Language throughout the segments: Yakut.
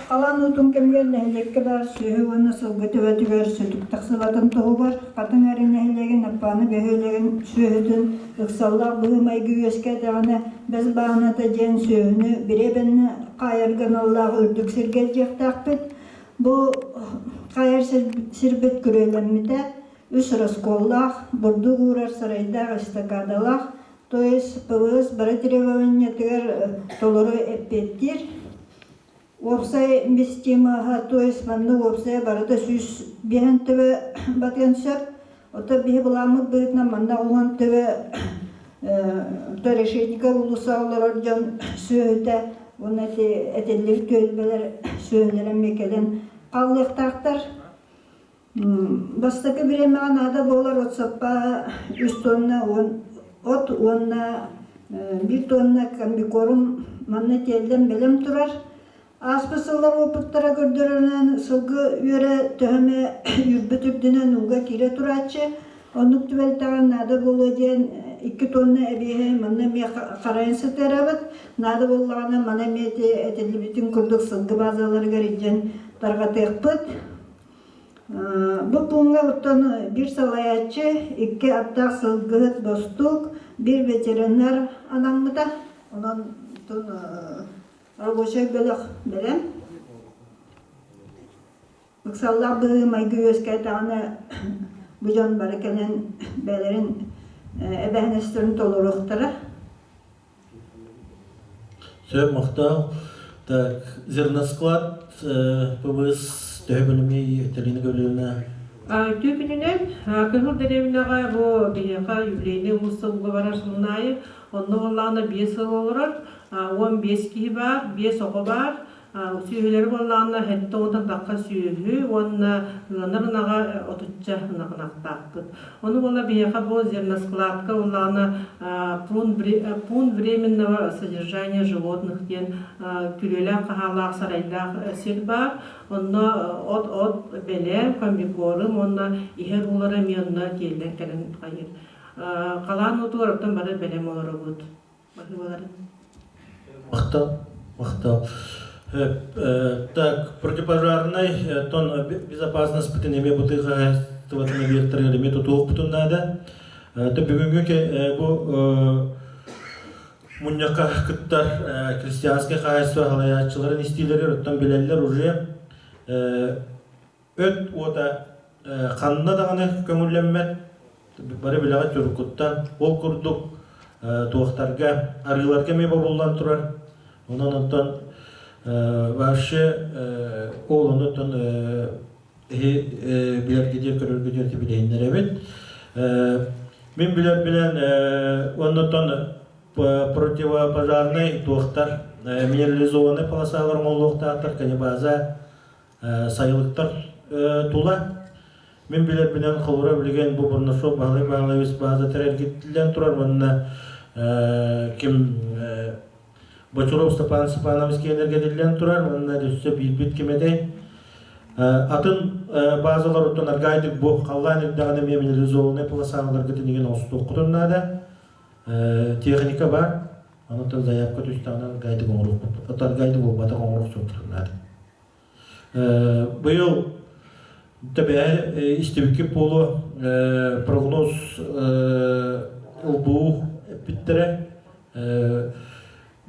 Халаан уутун кэмигэр нэһилиэккэ баар сүөһү уонна сылгы төбөтүгэр сүтүк тахсыбатын туһугар Хатыҥ Арыы нэһилиэгин Аппааны бөһүөлэгин сүөһүтүн ыксаллаах быһыы-майгы үөскээтэҕинэ Бэс Бааһыната диэн сүөһүнү бириэбэннэ хаайарга аналлаах үрдүк сиргэ илдьиэхтээхпит. Бу хаайар сирбит күрүөлэммитэ, үс расколлаах, бурдук уурар сарайдаах эстакадалаах, то есть ПВС бары требованиятыгар толору эппиэттиир. Уопсай вместимоһа, то есть манна уопсайа барыта 105 төбө батыан сөп. Оттон биһи былааммыт быһыытынан манна 10 төбө то Решетников уулусса олорор дьон сүөһүтэ уонна ити этиллибит түөлбэлэр сүөһүлэрэ эмиэ кэлэн хааллыахтаахтар. Бастакы бириэмэҕэ наада буолар от саппааһа үс тонна от уонна биир тонна комбикорм манна тиэллэн бэлэм турар. Ааспыт сыллар уопуттара көрдөрөрүнэн сылгы үөрэ төһө эмэ үүрбүт үрдүнэн ууга киирэ турааччы. Оннук түбэлтэҕэ наада буолуо диэн 2 тонна эбиэһи манна эмиэ харайан сытыарабыт. Наада буоллаҕына маны эмиэ ити этиллибитин курдук сылгы базаларыгар илдьэн тарҕатыахпыт. Бу пууҥҥа оттон биир салайааччы, икки аттаах сылгыһыт бостуук, биир ветеринар анаммыта. Онон рабочай бөлөх бэлэм. Ыксаллаах быһыы-майгы үөскээтэҕинэ бу дьон бары кэлэн бэйэлэрин эбээһинэстэрин толоруохтара. Сөп, махтал. Так, зерносклад ПВС төһө бөлүмүй Талина Гавриловна? Үтүө күнүнэн Кыһыл дэриэбинэҕэ бу биһиэхэ юбилейный уулусса ууга барар сылын аайы онно буоллаҕына биэс сыл олорор, 15 киһи баар, биэс оҕо баар. Сүөһүлэри буоллаҕына сэттэ уонтан тахха сүөһү уонна ыанар ынаҕа отучча ынах ынахтаахпыт. Ону буолла биһиэхэ бу зерноскладка буоллаҕына пункт временного содержания животных диэн күрүөлээх-хаһаалаах сарайдаах сир баар. Онно от-от бэлэм, комбикорм уонна иһэр уулара эмиэ онно тиэллэн кэлэн хайыр. Халаан уутугар оттон бары бэлэм олоробут. Баһыыбаларын. Махтал, махтал. Так, противопожарнай тон безопасность бытын эмиэ бу хаһаайыстыбатын объектарыгар эмиэ тутуохпутун наада. Бүгүҥҥү бу мунньахха кыттар крестьянскай хаһаайыстыба салайааччыларын истиилэригэр оттон билэллэр уже өт уота ханна даҕаны көҥүллэммэт, бары билэҕит уруккуттан. Ол курдук туохтарга, арыыларга эмиэ бобуллан турар. Онон онтон вообще ол онтон эһи билэргитигэр көрөргүтүгэр билиһиннэрэбит. Мин билэрбинэн оннуттан противопожарнай туохтар минерализованный полосалар оҥоһуллуохтаахтар, канибаза сайылыктар тула. Мин билэрбинэн холобура билигин бу Бурнашов Баһылай Баһылайабыс бааза тэрилгиттэн турар уонна ким Бочуров Степан Степанович киэнэргэтиллэн турар уонна өссө биирбит ким этэй атын базалар оттон аргайдык бу халлаан ирдэҕинэ эмиэ минерализованный полосаларгытын игин оҥостуоххутун наада техника бар онон заявка түстэҕинэ аргайдык оҥоруохпут аргайдык буолбатах оҥоруохсуохтарын наада. Быйыл тэбэһэ истибиккит буолуо прогноз ылбуу эппиттэрэ.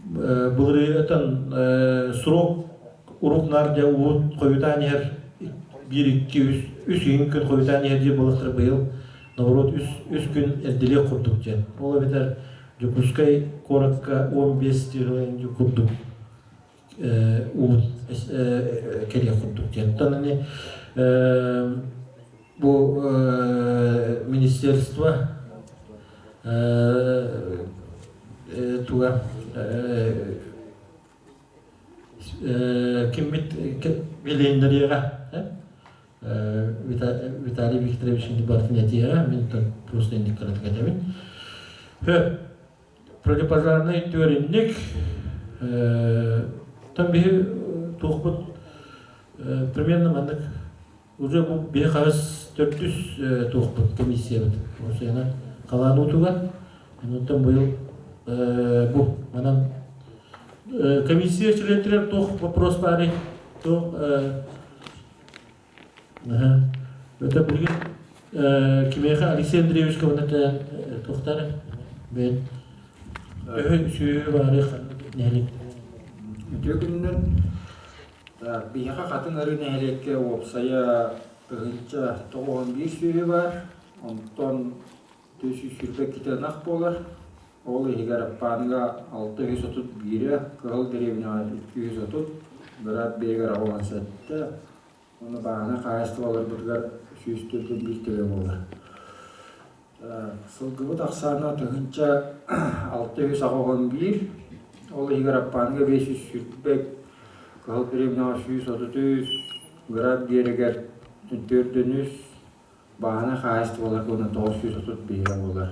Былырыытан срок урук наар дьэ уут хойутаан иһэр биир икки үс үс ыйын күн хойутаан иһэр диир буолахтара быйыл наоборот үс үс күн эрдэлиэх курдук диэн. Ол эбэтэр Дьокуускай куоракка 15 курдук уут кэлиэх курдук диэн. Оттон ини бу министерство туга киммит билиһиннэриэҕэ Виталий Викторович барытын этиэҕэ мин просто инник кыратык этэбин. Противопожарнай түөрүнньүк там биһи туохпут примерно маннык уже бу биһи хаһыс төрдүс туохпут комиссиябыт осуяна халаан уутугар онтон быйыл бу манан комиссия чилиэттэригэр туох вопрос баарый? Туох Это билигин кимиэхэ Алексей Андреевичка уонна туохтаары бэйэн төһө сүөһү баары нэһилиэк Үтүө күнүнэн биһиэхэ Хатыҥ Арыы нэһилиэккэ уопсайа 1091 сүөһү баар, онтон 422 ынах буолар. Ол иһигэр Аппааныга 631-э, Кыһыл Дэриэбинэҕэ 230, Быраат Биэгэр 87, Уонна бааһынай хаһаайыстыбаларбытыгар 141 төбө буолар. Сылгыбыт ахсаана 1681, ол иһигэр Аппааныга 520, Кыһыл Дэриэбинэҕэ 133, Град Биэрэгэр 403, бааһынай хаһаайыстыбаларга уонна 931 буолар.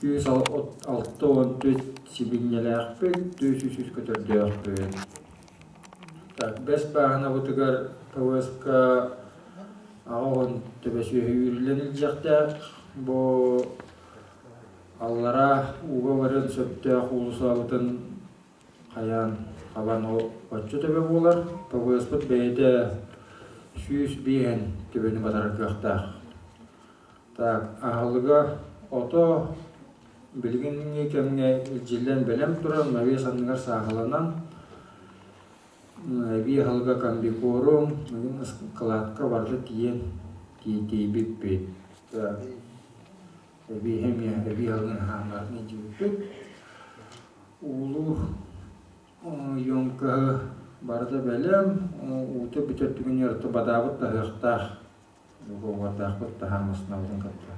264 сибиинньэлээхпит, 403 көтөрдөөхпүт. Так, бэс бааһынабытыгар ПВС-ка аҕа төбө сүөһү үүрүллэн илдьиэхтээх. Бу аллараа ууга барыан сөптөөх уулусабытын хайаан хабан ол оччо төбө буолар. ПВС-пыт бэйэтэ 105 төбөнү батарар кыахтаах. Так, аһылыга ото билигиҥҥи кэмҥэ илдьиллэн бэлэм турар, навес анныгар сааһыланан, эбии аһылыга комбикорум, ыскылаатка барыта тиийэн тиийбиппит. Эбии эмиэ эбии аһылыгын хаамматын илдьибиппит. Уулуу емкоһы барыта бэлэм, уута бүтэр түгэнигэр бадаабыт таһыахтаах. Угуордаахпыт таһаамасынабытын кытта.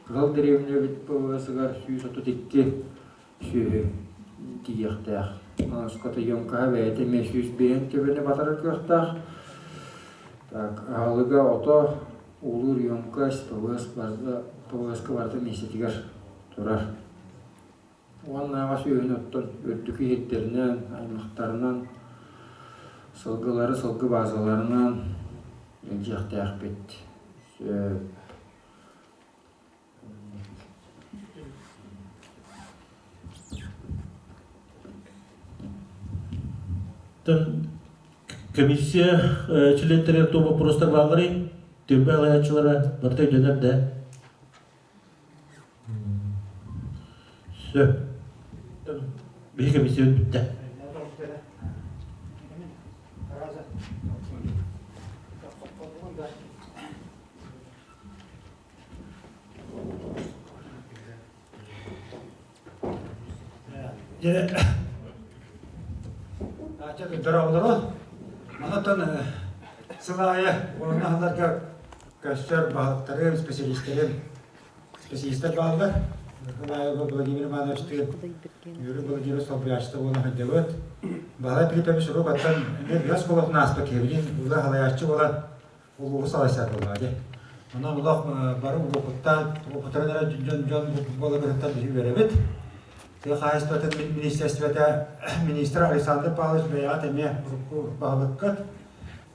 Кыһыл дэриэбинэбит ПВС-ыгар 132 сүөһү тиийиэхтээх. Скотоемкаһа бэйэтэ эмиэ 105 төбөнү батарар кыахтаах. Так, аһылыга ото уулуур емкость ПВС барыта ПВС-ка барыта миэстэтигэр турар. Уоннааҕы сүөһүнү оттон үрдүкү иһиттэринэн, аймахтарынан, сылгылары сылгы баазаларынан илдьиэхтээхпит. Сөп. Комиссия чилиэттэригэр туох боппуруостар баалларый? Түөлбэ салайааччылара барыта өйдөнөр да? Сөп. Биһи комиссиябыт бүттэ. Дьэ, дорооболору. Онтон сыл аайы уонна аһыларга көстөр баһылыктарын, специалистэрин, специалистэр бааллар. Владимир Ивановичтыын Юрий Владимирович солбуйааччыта буолан сылдьабыт. Баһылай Филиппович уруок аттан эмиэ үгэс буолуохтун ааспыт киһибитин ула халайааччы буолан улууһу салайсар буоллаҕа дии. Онон олох бары уопуттаан, уопутуран эрэ дьон дьон буоларбытыттан биһи үөрэбит. Тыа хаһаайыстыбатын министерствота министр Александр Павлович бэйэҕит эмиэ урукку баһылыккыт.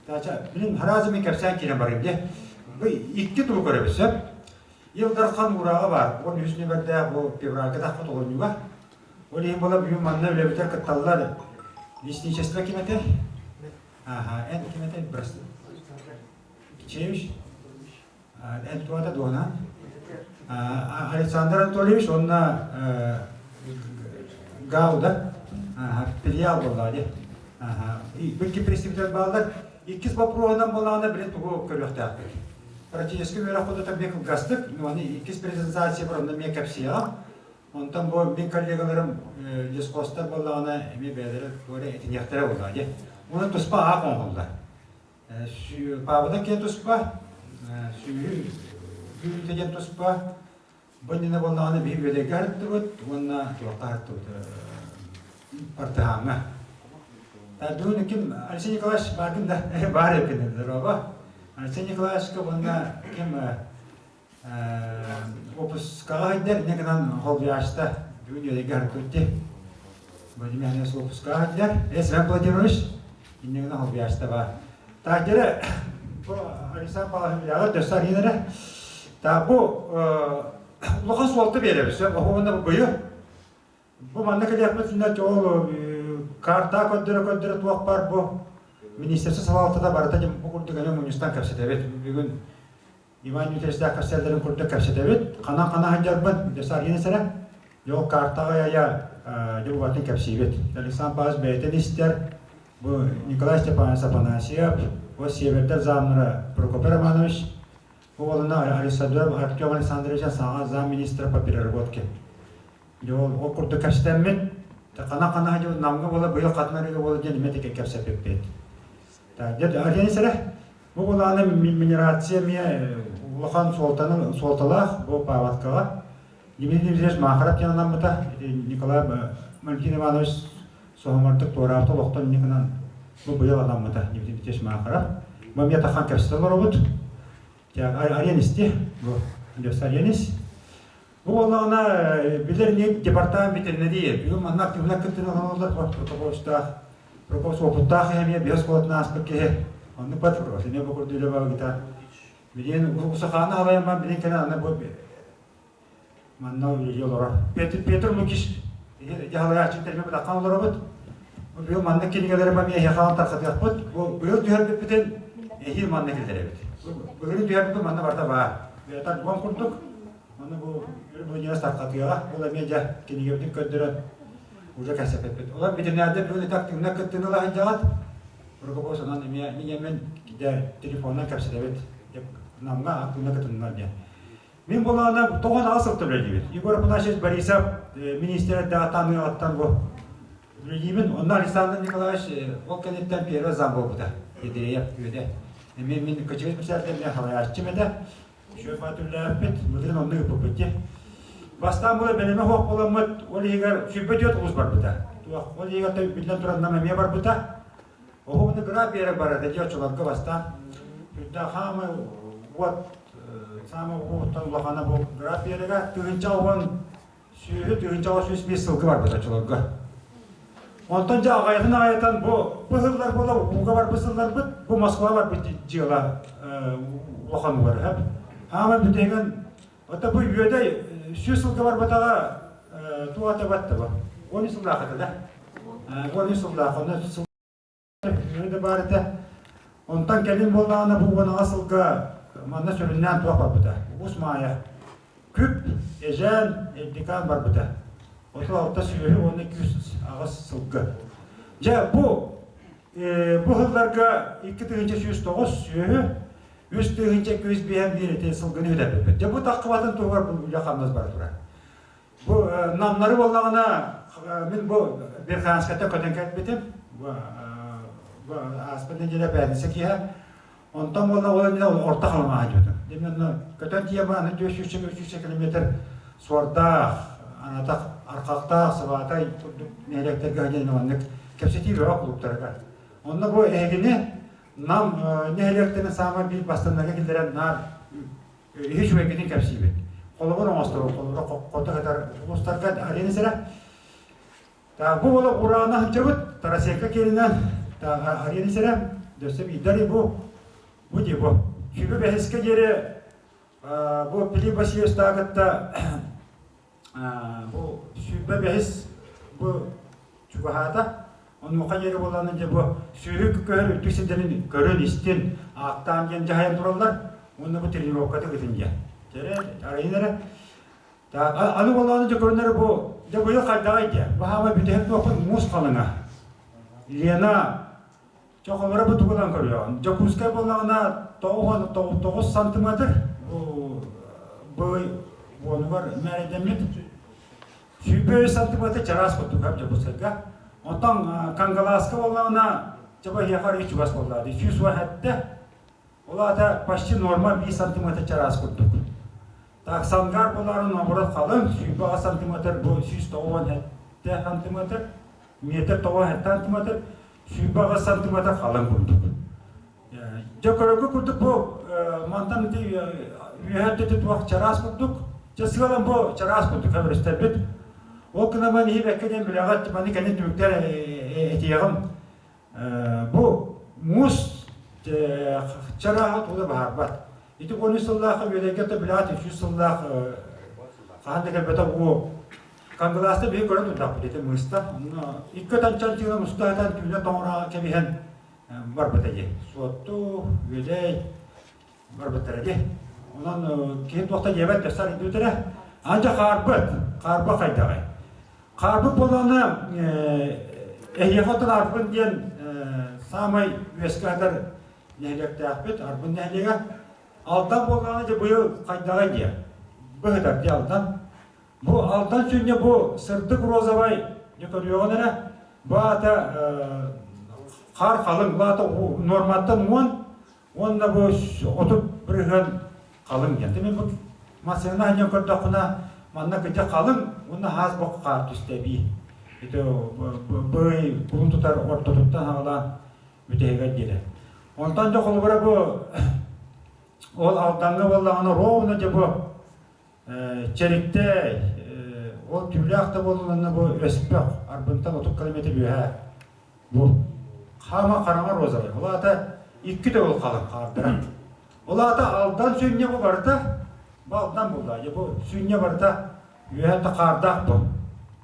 Таача, билин хараазы мен кэпсээн киирэн барыым дии. Бу икки тылы көрөбүт сөп. Ил Дархан уурааҕа баар. 13 нүмердээх бу февральга тахпыт олунньуга. Ол иһин була бүгүн манна үлэбитэр кытталлар. Лесничество ким этэй? Ага, эн ким этэй? Прости. Кичевич? Эн туата дуона? Александр Анатольевич уонна Гауда филиал буоллаҕа дии. Икки представитель бааллар. Иккис боппуруоһунан буоллаҕына били тугу көрүөхтээхпит. Практически үөрэх кудата эмиэ кылгастык, аны иккис презентация бар, онно эмиэ кэпсиэҕим. Онтон бу мин коллегаларым лесхозтар буоллаҕына эмиэ бэйэлэрэ туора этиниэхтэрэ буоллаҕа дии. Онон туспа аах оҥоһуллар. Паабыта киэн туспа, сүүһү күүрүүтэ диэн туспа. Бу иннинэ буоллаҕына биһи Үөдэйгэ аһарттыбыт уонна туохха аһарттыбыт Партыһааҥҥа. Бүгүн ким Алексей Николаевич бааргын да баар эбиккин здорово. Алексей Николаевичка уонна ким Опускаҕа сылдьар, инньэ гынан холбуйааччыта бүгүн үөдэйгэ аһарбыт дии. Владимир Иванович опускаҕа сылдьар. Э, Семен Владимирович, инньэ гынан холбуйааччыта баар. Так, дьэ, бу Александр Павлович билэҕит, өссө арыйан эрэ. Так, бу улахан суолта биэрэбит, сөп, оһуонна бу быйыл. Бу манна кэлиэхпит сүннэ ол карта көрдөрө-көрдөрө туох бар бу. Министерство салалтата барыта бу курдук эмэ мунньустан кэпсэтэбит. Бүгүн Иван Дмитриевичтээх кэпсэллэрин курдук кэпсэтэбит. Ханан-хана сылдьарбын, Десарьин сэрэ. Дьол картаҕа айа дьыбыбатын кэпсиибит. Александр Павлович бэйэтин истэр. Бу Николай Степанович Афанасьев, бу Севердэр замнара Прокопий Романович, бу уолуна Александр Артем Александрович саҥа замминистра по переработке. Дьэ ол, ол курдук кэпсэтэммит, хана-хана дьыл Намҥа буола быйыл хатын арыыга буола диэн эмиэ тикэ кэпсэппиппит. Дьэ, Арена сэрэ, бу булааны минерация эмиэ улахан суолтаны суолталаах бу паводкаҕа. Дмитрий Дмитриевич Махаров диэн анаммыта. Николай Валентин Иванович соһумардык туораабыта олохтон инньэ гынан бу быйыл анаммыта Дмитрий Дмитриевич Махаров. Бу эмиэ тахан кэпсэтэ олоробут. Арен исти, бу Аренис. Бу буоллаҕына билэр ини департамент ветеринарии бүгүн манна активнай кыттыыны ылан Прокоповичтаах Прокопович уопуттаах киһи эмиэ биэс оскуолатын ааспыт киһи оннук бат эмиэ бу курдук үлэ багыта билигин Усахааны халайан билин кэлэн аны бу манна үлэлии олорор Петр Петр Лукич дьаһалааччы тэрмэ бытаххан олоробут быйыл маннык кинигэлэри эмиэ эһиэхэ тархатыахпыт бу быйыл түһэрбиппитин эһиил манна киллэрэбит быйыл түһэрбиппит манна барыта баар бэйэтэ альбом курдук Аны бу Владимир тархатыаҕа, ол эмиэ дьэ кинигэбитин көрдөрөн уже кэпсэппиппит. Олор ветеринардар бүгүн итак тыынна кыттыыны ыла сылдьаҕыт. Руководство онон эмиэ мин дьэ телефонунан кэпсэтэбит. Намҥа актыынна кытыннар диэн. Мин булаана тоҕон аҕыс сыл үлэлиибит. Егор Афанасьевич Борисов министр эрдэҕиттэн аныаҕыттан бу үлэлиибин. Онно Александр Николаевич ол кэнниттэн первый зам буолбута. Ядреев үөдэ. Эмиэ мин кочевой председатель халайааччым этэ. Үчүгэй баатүллээппит, былырыын онно ыыппыппыт дии. Бастаан була бэлэмэ суох буоламмыт, ол иһигэр 24 улуус барбыта. Туох, ол иһигэр биллэн туран нам эмиэ барбыта. Оһуобуну кыра биэрэ барар дии оччолорго бастаан. Үрдээх хаамай уот саамай уоттан улахана бу граф биэрэгэ 1010 сүөһү 1005 сылгы барбыт оччолорго. Онтон дьэ аҕайатын аҕайатан бу бу сыллар буола ууга барбыт сылларбыт бу Москва барбыт дьыала улахан угар хөп. Хааман бүтэһигин ото бу үөдэй 100 сылга барбатаҕа туох ата батта бу. 13 сыллаах этэ да. 13 сыллаах онно Үөрэ баар этэ. Онтон кэлин буоллаҕына бу 16 сылга манна сүрүннээн туох барбыта. Уус Маайа Күп, Эжээн, Элдикаан барбыта. 36 сүөһү уонна 208 сылгы. Дьэ бу бу сылларга 2109 сүөһү, 3251 ити сылгыны үтэрбиппит. Дьэ бу таххыбатын туһугар бу үлэ-хамнас бара турар. Бу намнары буоллаҕына мин бу Верхоянскайтан көтөн кэлбитим. Бу ааспыт нэдиэлэ пятница киэһэ. Онтон буолла ол иннинэ орто халымаҕа дьүөтүм. Дьэ көтөн тиийэн баран 400 километр суордаах, анатах архахтаах, сыбаатай курдук нэһилиэктэргэ диэн маннык кэпсэтии бөҕө клубтарыгар. Онно бу эһигини Нам нэһилиэктэрин саамай биир бастыҥнарга киллэрэн наар Үһү үчүгэйгитин кэпсиибит. Холобур оҥостору, холобура хото сытар улуустарга арена сирэ. Так, бу буола ураана сылдьабыт, Тарасенко киэринэн арена сирэ. Дөссө биирдэр бу, бу дии бу. Сүбэ бэһискэ диэри бу Пилип Васильевич кытта Бу 25 бу чугаһаата. Онуоха диэри буоллаҕына дьэ бу сүөһү көһөр үрдүк сирдэрин көрөн-истин, ааттаан диэн дьаһайан тураллар. Уонна бу тренировката ыытын диэн. Дьэ арайын эрэ. Аны буоллаҕына дьэ көрүнэр бу дьэ быйыл хайдаҕай диэ. Бу хаамай бүтэһик туохпут муус халыҥа. Лена Чохолоро бу тугунан көрүөҕүн. Дьокуускай буоллаҕына 99 сантиметр бу буонугар мээрэйдэммит. 23 сантиметр чараас курдук Дьокуускайга. Онтон Кангалааска буоллаҕына чаба эһиэхэ арыый чугас буоллаҕа дии 117. Ол аата почти норма 1 сантиметр чараас курдук. Так, Сангар буоларын наоборот халыҥ 28 сантиметр бу 197 сантиметр, метр 97 сантиметр. 28 сантиметр халыҥ курдук. Дьэ көрөргө курдук бу мантан ити үөһэ өттүтэ туох чараас курдук. Дьэ сыалан бу чараас курдук өрүстэрбит. Ол гынан баран иһи бэккэ диэн билэҕит маны кэннин түмүктэр этиэҕим. Бу муус чарааһа тугу да баһаарбат. Ити 13 сыллаахха үөдэйгэ да билэҕит 300 сыллаах хаһан да кэлбэтэх уу Кангалааста биһи көрөн турдахпыт ити мыыста. Онно икки танчан тыынан устаатан түүнэ тоҥураҕа кэбиһэн. Барбыта дии. Суотту, Үөдэй барбыттара дии. Онон киһи туохта диэбэт дэсар үтүтэрэ. Анча хаарбыт, хаарба хайдаҕай. Хаарбыт буоллаҕына эһиэхэ оттон Арбын диэн саамай үөскэ сытар нэһилиэктээхпит, Арбын нэһилиэгэ. Алдан буоллаҕына дьэ быйыл хайдаҕай диэ. Быһытар дии Алдан. Бу Алдан сүнньэ бу сырдык розовай дьэ көрүөҕүн эрэ бу аата хаар халыҥ, бу аата нуорматтан 10 уонна бу 30% халыҥ диэн. Мин бу массыына анньан көрдөххүнэ манна кыдьа халыҥ уонна хаас бок хаар түстэ эбии. Ити бый кулун тутар ортотуттан хаҕалаан бүтэһигэр диэри. Онтон дьэ холобура бу ол Алдаҥҥа буоллаҕына ровно дьэ бу Чэриктэй, ол түүлээх да буоллунна бу Өспөх, Арбынтан 30 километр үөһээ. Бу хаама хараҥа розовый. Ол аата икки төгүл халыҥ хаардара. Ол аата Алдан сүнньэ бу барыта, бу Алдан булла. Бу сүнньэ барыта үөһээ да хаардаах бу.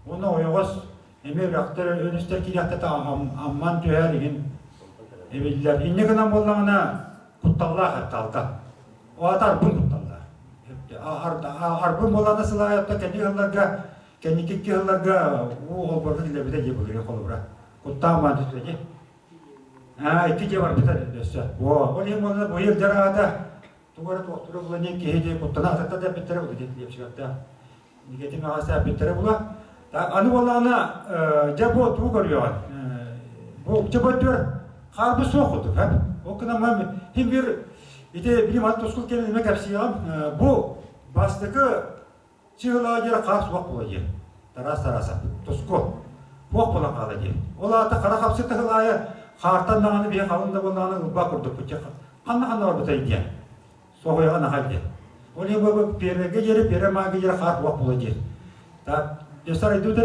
Уонна ойоҕос эмиэ үрэхтэр, өрүстэр киирэхтэ амман түһэр игин эбиллэр. Инньэ гынан буоллаҕына кутталлаах этэ Алдан. Ол аата Арбын кутталлаах. Арбын буоллаҕына сылаайатта кэнники сылларга кэнники икки сылларга уу холборго киллэрбитэ дии былырыын холобура. Куттаан баан түспүтэ дии. Аа, икки дьиэ барбыта өссө. О, ол иһин буолла быйыл дьар аата тугу эрэ туохтура була диэн киһи дии куттана ататта да эппиттэрэ була диэн лепчиктаах. Никитин аҕаста эппиттэрэ була. Аны буоллаҕына дьэ бу тугу көрүөҕүн? Бу дьэ бөттүөр хаарбы суох курдук, һэ? Ол гынан хим бир ити билим ат тускул кэлин эмэ кэпсиэҕим. Бу бастакы чыһылаа диэр хаар суох буола диир. Тарас Тарасов туску суох буолан хаала диир. Ол аата хара хапсы тыһылаайа хаартан даҕаны биһи халыҥ да буоллаҕына ылбаа курдукпут. Ханна-ханна барбытай диэн. Соһуйаҕын ахан диэн. Ол иһин бу первэйгэ диэри, первэй маайга диэри хаар уох буола диир. Так, дьэ арайдыбыт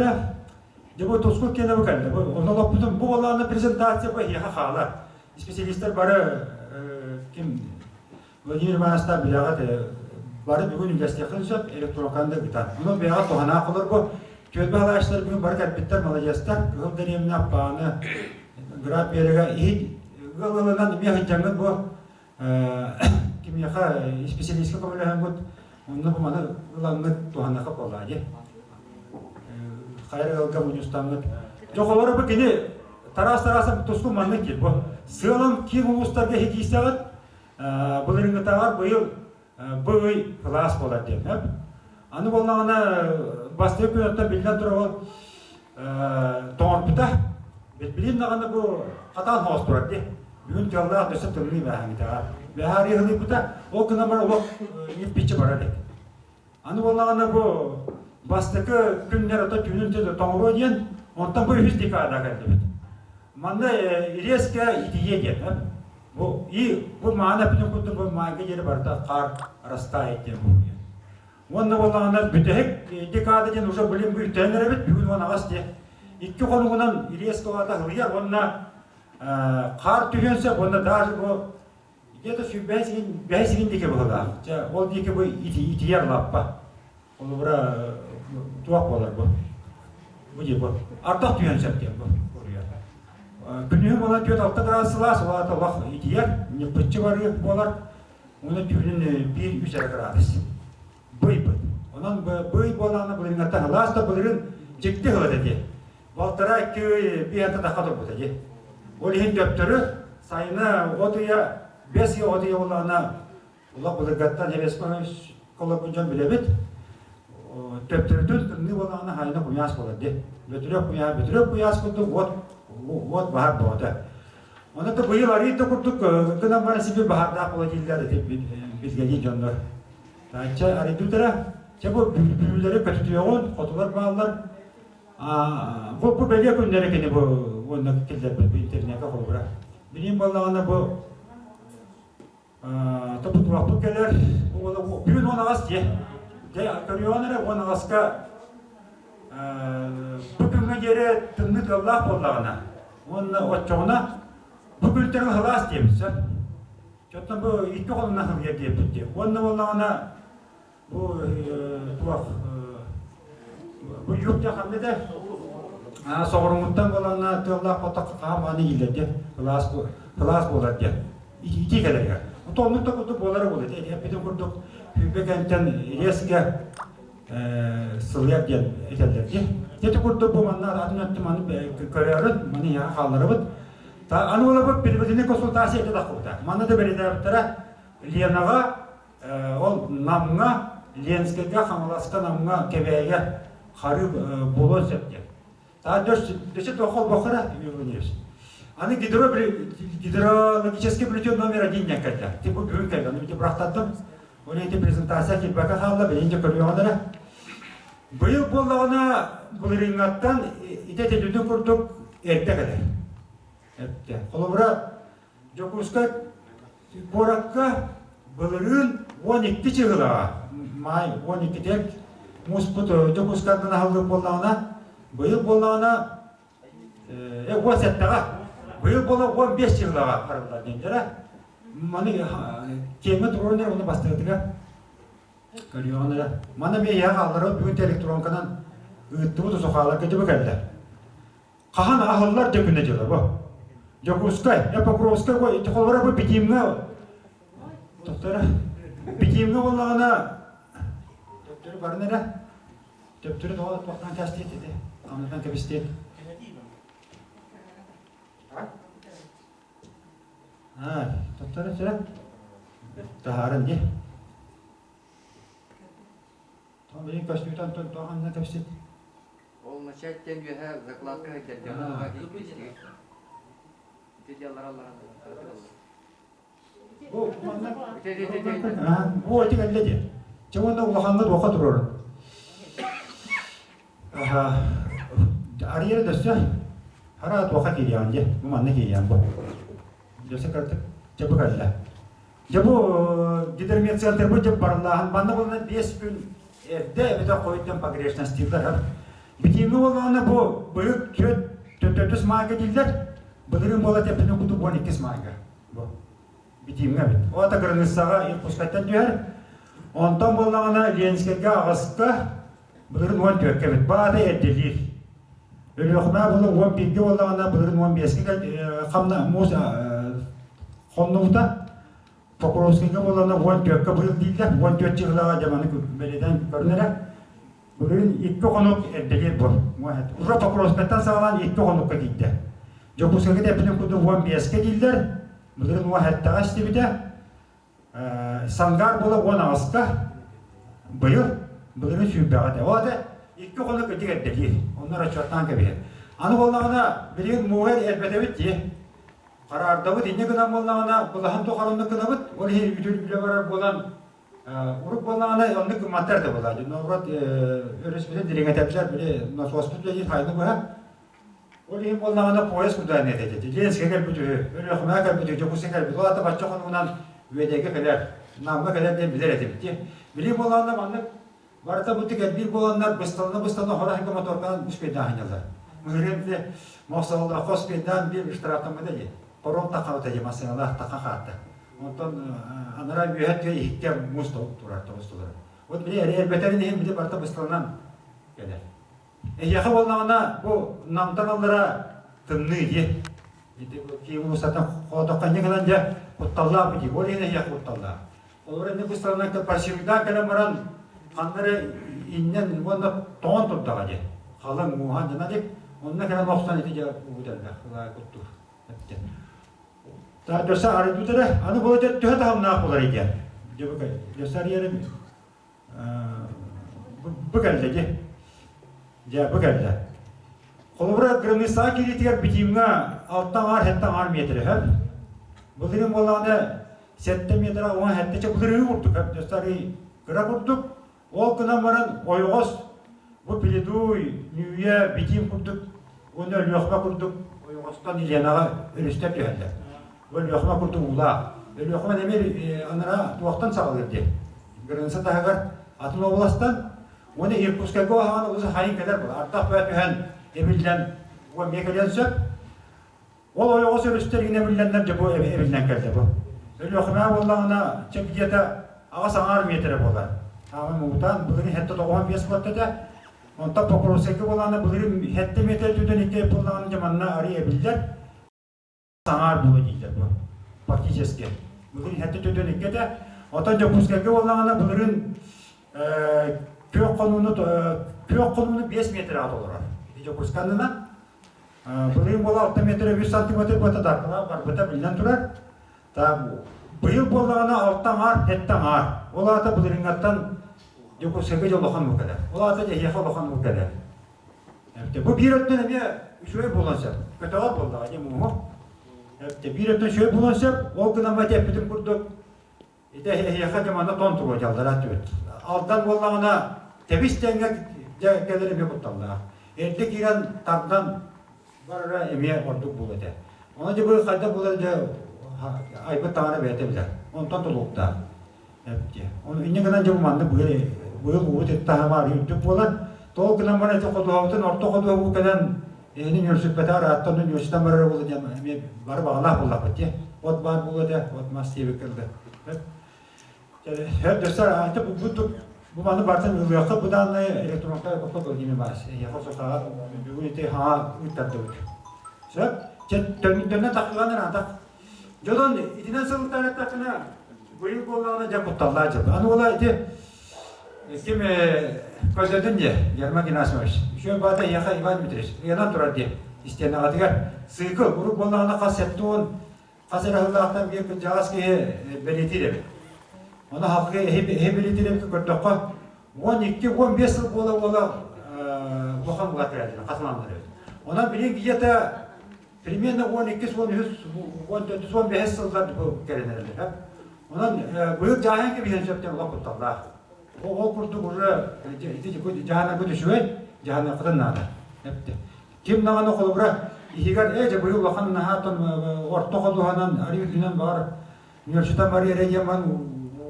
Дьэ бу тускул киэнэ бу кэллэ. Бу онно олоппутум бу буоллаҕына презентация бу эһиэхэ хаалар. Специалистар бары ким Владимир Ивановичтаах билэҕит бары бүгүн үллэстиэххин сөп электронканы да ыытан. Онон бэйэҕэ туһанаах олор бу түөлбэ халааччылар бүгүн бары кэлбиттэр, маладьыастар. Кыһыл дэриэбинэ Аппааны, Град Берега иһит ыал ылынан эмиэ сылдьаҥҥыт бу кимиэхэ исписэлиискэ көмөлөһөҥҥүт онно бу маны ылаҥҥыт туһаныахха буоллаа дии. Хайа ыалга мунньустаҥҥыт. Дьохолоро бу кини Тарас Тарасов туску маннык диир. Бу сыалан киин улуустарга иһитиисэҕит былырыыҥҥытааҕар быйыл бу ый кылаас буолар диэн. Аны буоллаҕына бастакы күнүттэн биллэн турар ол тоҥорбута. Билин даҕаны бу хатаан хоос турар дии. Бүгүн тыаллаах өссө тымныы бээһэҥҥитэҕэ. Бээһэ арыйыһылыйбыта, ол гынан баран олох ньиппиччи барар эбит. Аны буоллаҕына бу бастакы күннэр ото түүнүн тоҥоруо диэн, онтон бу үһүс декада кэллибит. Манна резко итийиэ диэн. Бу и бу маана эппитин курдук бу маайга диэри барыта хаар растает диэн буолуо. Уонна буоллаҕына бүтэһик декада диэн уже блин бу үттээн эрэбит бүгүн уон аҕас диэ. Икки хонугунан резко улаата сылыйар уонна хаар түһүөн сөп уонна даже бу где-то сүүрбэһис сирин бэһис сирин диэки быһыылаах. Чэ ол диэки бу итийэр лаппа. Холобура туох буолар бу? Бу дии бу. Ардах түһүөн сөп диэн бу. Күнүһүн буолан 4-6 градус сылаас, ол аата олох итийэр, ньыппыччы барыы буолар. Уонна түүнүн биир үс эрэ градус. Быйбыт. Онон бый буолаана былырыҥҥаттан сылаас да былырыын дьикти сыл этэ дии. Балтараа икки ый биэһэ тахха турбута дии. Ол иһин төптөрү сайына от ыйа бэс ыйа от ыйа буоллаҕына улах былыргаттан колорбун дьон билэбит. Төптөрүтүн тымныы буоллаҕына хайына куйаас буолар дии. Бөтүрүөк куйаас, бөтүрүөк куйаас курдук уот уот баһар боҕото. Онон да быйыл арыый да курдук гынан баран сибир баһардаах буола дииллэр ити билгэлии дьоннор. Чэ арыйдыбыттара. Чэ бу бүлүүлэри көтүтүөҕүн, хотулар бааллар. Бу бу бэлиэ күннэри кини бу уонна киллэрбит бу интернекка холобура. Билигин буоллаҕына бу тобутуохпут кэлэр бүгүн уон аҕас дьиэ. Дьэ көрүөҕүн эрэ уон аҕаска бу күҥҥэ диэри тымныы тыаллаах буоллаҕына уонна оччоҕуна бу күнтэн сылаас диэбит сөп. Чоттон бу икки холунан сылыйар диэбит дии. Уонна буоллаҕына бу туох бу юг дьэ ханна да? Соҕуруҥҥуттан буоланна тыаллаах хотох хаамааны иилэр диэн кылаас кылаас буолар диэн итии кэлэригэр. Ото оннук да курдук буолара буолуо. Эппитим курдук сүүрбэ кэнтэн резко сылыйар диэн этэллэр дии. Ити курдук бу манна атын өттү маны көрөөрүн, маны иһэ хаалларабыт. Аны олорбут предварительный консультация этэ таххыбыта. Манна да бэлиэтээбиттэрэ Ленаҕа ол Намҥа, Ленскэйгэ, Хаҥаласка, Намҥа, Кэбээйигэ харыы буолуон сөп диэн. Дөссө туох холбоххо Юрий Аны гидро гидрологический плетен номер один диэн кэллэ. Ти бу бүгүн кэллэ. Аны бырахтардым. Ол ити презентация килбэкэ хаалла, билин дьэ көрүөҕүн эрэ. Быйыл буоллаҕына былырыыҥҥаттан ити этилбитин курдук эрдэ кэлэр. Эрдэ. Холобура, Дьокуускай куоракка былырыын 12 чыһылаҕа, маай 12-тиэр муспут Дьокуускайтан аһыллык буоллаҕына, быйыл буоллаҕына 17-ҕэ, быйыл буола 15 чыһылаҕа арыллар диэннэрэ. Маны тиэмэ туруоран эрэ уонна бастакытыгар көрүөҕүн эрэ. Маны эмиэ иһэ хаалларабыт бүгүн электронканан ыыттыбыт усухааларга дьыбы кэллэ. Хаһан аһыллар дьэ күнэ дьыла бу. Дьокуускай, э Покровскай бу ити холобура бу Битиимҥэ Тоқтара Битиимҥэ буоллаҕына төптөрү барын эрэ төптөрү тоҕо туохтан кэстиэт ити анатан кэбистиэт Аа, тоқтара сирэ таһааран дии. Тоҕо билин көстүүтэн тоҕо анна кэбистиэт Ол начать диэн үөһэ закладка сылдьар Ити дьаллар алларан Бу манна бу ити кэллэ дии. Чэ уонна улаханна туохха турорун. Аха арыйара дөссө хара туохха киириэҕин дии. Бу манна киириэҕин бу. Дөссө кыртык дьэ бу кэллэ. Дьэ бу гидромедцентрбыт дьэ барыллааһын манна буолна 5 күн эрдэ эбэтэр хойуттан погрешностииллар. Битиимҥэ буоллаҕына бу быйыл түөрт төрдүс маайга дииллэр, былырыын буола тэппитин курдук 12 маайга. Бу битиимҥэ эбит. Ол ата кырыныссаҕа Иркутскайтан түһэр. Онтон буоллаҕына Ленскэйгэ аҕыска, былырыын 14-кэ эбит. Баата эрдэлиир. Өлүөхүмэ буола 11-гэ буоллаҕына былырыын 15-ке хамна муус хоннубута. Покровскайга буоллаҕына 14-кө быйыл дииллэр. 14 чыһылаҕа дьэ маны бэлиэтээн көрүнэрэ. Былырыын икки хонук эрдэлиир бу. Уже Покровскайтан саҕалаан икки хонукка тиийдэ. Дьокуускайга тэппитин курдук 15-кэ дииллэр. Былырыын 17-ҕэ истибитэ. Сангаар буола 18-ка. Быйыл былырыын сүүрбэҕэ этэ. Ол ата икки хонук итик эрдэлиир. Онно расчеттаан кэбиһэр. Аны буоллаҕына билигин мууһа элбэтэбит дии. Хараардабыт инньэ гынан буоллаҕына былаһын тухары оннук гынабыт. Ол иһин үтүр үлэ барар буолан Урут буоллаҕына оннук гымматтар да буолаа. Наоборот өрөспүтүн дириҥэтэллэр, били насоспут үлэлиир хайны быһа. Ол иһин буоллаҕына поезд куда не этэ. Ленскэй кэлбит үһү, Өлүөхүмэҕэ кэлбит үһү, Дьокуускай кэлбит. Ол аата бачча хонугунан Үөдэйгэ кэлэр, Намҥа кэлэр диэн билэр этибит дии. Билии буоллаҕына маннык барыта бу кэлбиир буоланнар бысталына-бысталына хорох моторканан успейдааһынньаллар. Мыһырыан бile мохсоҕолооххо успейдаан биир штрафтаммыта дии. Паром таххабыта дии массыыналаах таха хаатта. Онтон анараа үөһэ тыа иһиккэ муус турар, тоҕус турар. Вот били эрбэтэрин иһин били барыта бысталанан кэлэр. Эһиэхэ буоллаҕына бу Намтан аллара тымныы дии. Ити киин улуустартан хоотоххо инньэ гынан дьэ кутталлаах бу дии. Ол иһин эһиэхэ кутталлаах. Олор инньэ бысталанан парсивдаан кэлэн баран ханна эрэ иннэн уонна тоҥон турдаҕа дии. Халыҥ мууһан дьана дик. Онно кэлэн охсон ити дьэ угут элбэх куттуур. Дөссө арыйбыт эрэ, аны бұл төһө таһымнаах буолар диэн. Дөссө арыйарым бу кэллэ дии. Дьэ, бу кэллэ. Холобура, границаҕа киириитигэр битиимҥэ алта аҥаар, сэттэ аҥаар метр өһөр. Былырыын буоллаҕына сэттэ метр уон сэттэ чэ былырыын курдук, дөссө арый кыра курдук. Ол гынан баран ойоҕос бу Пеледуй, Нүүйэ, Битиим курдук уонна Өлүөхүмэ курдук ойоҕостон Еленаҕа өрүстэр түһэллэр. Бу Өлүөхүмэ курдук уулаах. Өлүөхүмэ эмиэ анараа туохтан саҕалыыр диэн. Граница таһыгар атын областан уонна Иркутскайга оһаҕан олус хайын кэлэр буолар. Ардах бөҕө түһэн эбиллэн эмиэ кэлиэн сөп. Ол ойоҕос өрүстэр иҥнэ биллэннэр дьэ бу эбиллэн кэллэ бу. Өлүөхүмэ буоллаҕына чэ где-то аҕыс аҥаар миэтэрэ буолар. Аҕам муҥутаан былырыын 795 буолта этэ. Онтон Покровскайга буолааны былырыын 7 метр түтэн икки буоллаҕына дьэ манна арый эбиллэр. Саҥаар буола дииллэр бу. Фактически. Былырыын 7 түтэн икки этэ. Оттон Дьокуускайга буоллаҕына былырыын күөх хонууну күөх хонууну 5 метрға толорор. Ити Дьокуускай аннынан. Былырыын буола 6 метр 3 сантиметр буота даркылаах барбыта биллэн турар. Быйыл буоллаҕына алта аҥаар, сэттэ аҥаар. Ол аата былырыыҥҥаттан Дьокуускайга дьэ улахан уу кэлэр. Ол аата дьэ эһиэхэ улахан уу кэлэр. Бу биир өттүн эмиэ үчүгэй буолуон сөп. Көтөҕөр буоллаҕа дьэ мууһу. Биир өттүн үчүгэй буолуон сөп. Ол гынан бати эппитим курдук ити эһиэхэ дьэ манна тон туруо дьаллара түбүт. Алдан буоллаҕына тэбис тэҥҥэ дьэ кэлэр эмиэ кутталлаах. Эрдэ киирэн тардан барара эмиэ ордук буолуо этэ. Ону дьэ бу хайдах буолар дьэ айбыт таҥара бэйэтэ билэр. Онтон тулуктаах. Ону инньэ гынан дьэ бу маннык быйыл быйыл уубут таһыма арыый үрдүк буолар. Тоҕо гынан баран ити ходуһабытын орто ходуһа кэлэн эһини нүөлсүппэтэ ыраатта онно нүөлсүтэн барара буолла диэн эмиэ бары баҕалаах буоллахпыт дии. От баар буолуо этэ, от мас диэбиккэ дылы. Һэр дөссөр ити бу бу маны барытын ылыахха бу данные электронка коппа Владимир Иванович эйиэхэ сотаҕа бүгүн ити хаҥа ыыттардыбыт. Сөп? Чэ төннө таххыган ыраатах. Дьонон итинэн сылтаан эттэххинэ быйыл буоллаҕына дьэ кутталлаах дьыл. Аны уола ити ким көрдөтүн дии Герман Геннадьевич. Үчүгэй баата эйиэхэ Иван Дмитриевич ыйанан турар дии истиэнэҕитигэр цикл урук буоллаҕына хас 70 Хас эрэ сыллаахтан биир кырдьаҕас киһи бэлиэтиир эбит. Ону халкы эһи бэлиэтиир эбит көрдөххө, 12-15 сыл буола-буола улахан улаат кэлэллэр, хатыланнар эбит. Онон билигин где-то примерно 12, 13, 14, 15 сыллар бу кэлэн эрэллэр. Онон быйыл дьааһын кэбиһэн сөптөн улахан кутталлаах. Ол курдук уже ити дьаһанарбыт үчүгэй, дьаһаныаххытын наада. Ким даҕаны холобура иһигэр ээ дьэ быйыл улахан наһааттан орто ходуһанан арыы үрдүнэн баар Ньүөлсүтэн барыы эрэ диэн баран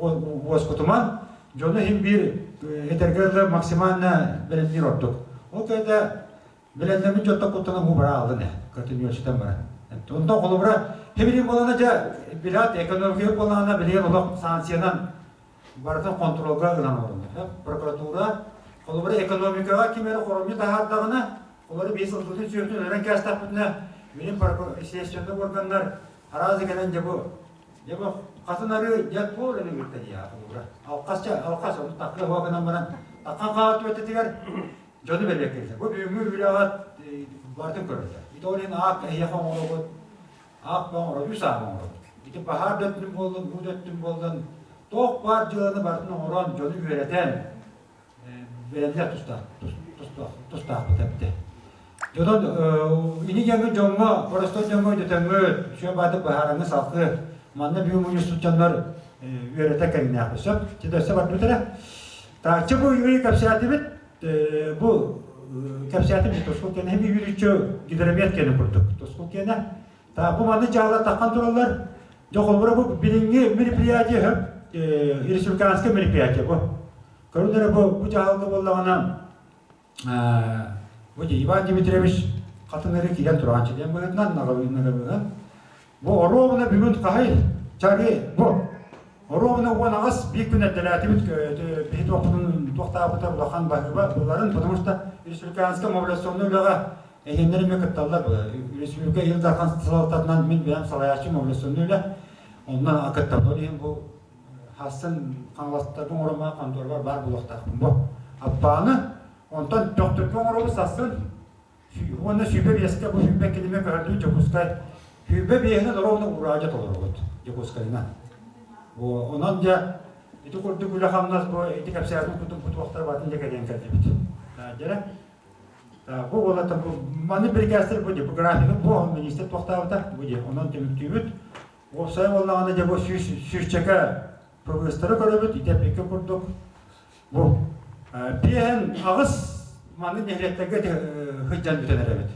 уоскутуман дьону иһин биир этэргэ дылы максимально бэлэмниир ордук. Ол кэннэ бэлэмнэммит дьонтон куттанан уу бара аалын ээ кырты Ньүөлсүтэн баран. Онтон холобура хибилин буолана дьэ билат экономика буоллаҕына билигин олох санкциянан барытын хонтуруолга ылан олороллор. Прокуратура холобура экономикаҕа ким эрэ хоромньу таһаардаҕына, олору биир сылгытын сүөһүтүн өлөрөн кээстэхпитинэ, билим следственный органнар араас кэлэн дьэ бу дьэ бу хатын арыы дьэ туох эрэ ыытта диэҕэ холобура. Алхас чэ алхас ону такка уһа гынан баран такка хаалар түбэтэтигэр дьону бэлиэккэллэр. Бу бүгүҥҥү үлэҕэ барытын көрөллөр. Ити ол иһин аак эһиэхэ оҥоробут Аах оҥорор, үс аах оҥорор. Ити баһаар да өттүн буоллун, уу да өттүн буоллун, туох баар дьыаланы барытын оҥорон, дьону үөрэтэн, бэлэмнээх тустаах, тустаахпыт эбитэ. Дьонон ини диэҥҥэ дьоҥҥо, боростуой дьоҥҥо өйдөтөҥҥүт, үчүгэй баатык быһаарыҥҥы салгыы манна бүгүн мунньустубут дьоннор үөрэтэ кэҥнээхпит. Сөп? Чэ, өссө барбыт эрэ. Тааччы бу ый кэпсээтибит, бу кэпсээтим тускул киэнэ хими үүрүччү гидромет киэнэ курдук тускул киэнэ та бу манны дьаһала таххан тураллар дьэ холобура бу билиҥҥи мероприятие хөп республиканское мероприятие бу көрүн эрэ бу бу дьаһалга буоллаҕына бу Иван Дмитриевич хатыныры киирэн тураанчы диэн быһыытынан наҕабыынан Бу оруобуна бүгүн хаһый чары бу оруобуна 18 биир күн эрдэлээтибит биһи туохпутун туохтаабыта улахан баһыыба булларын потому что республиканскай мобилизационнай үлэҕэ эһиэннэр эмиэ кытталлар республика Ил Дархан салалтатынан мин бэйэм салайааччы мобилизационнай үлэ онно кыттабын ол иһин бу хассын хаҥаластарбын оҥороммун хонтуорбар баар буолуохтаахпын бу аппааны онтон төхтөргө оҥоробут сарсын Уонна 25-кэ бу 22 килиме көһөрдүү Дьокуускай 25-инэн ровно ураадьа толоробут Дьокуускайынан. Онон дьэ ити курдук үлэ-хамнас бу ити кэпсээтин курдук бу туохтар батын дьэ кэлиэн кэллибит. Дьэрэ. Бу уолата бу маны бирикээстэр бу бу графигы бу министр туохтаабыта бу дьэ онон түмүктүүбүт. Уопсайа буоллаҕына дьэ бу сүүсчэкэ ПВС-тары көрөбүт ити эппиккэ курдук Бу биэһэн аҕыс маны нэһилиэктэргэ сылдьан бүтэн эрэбит.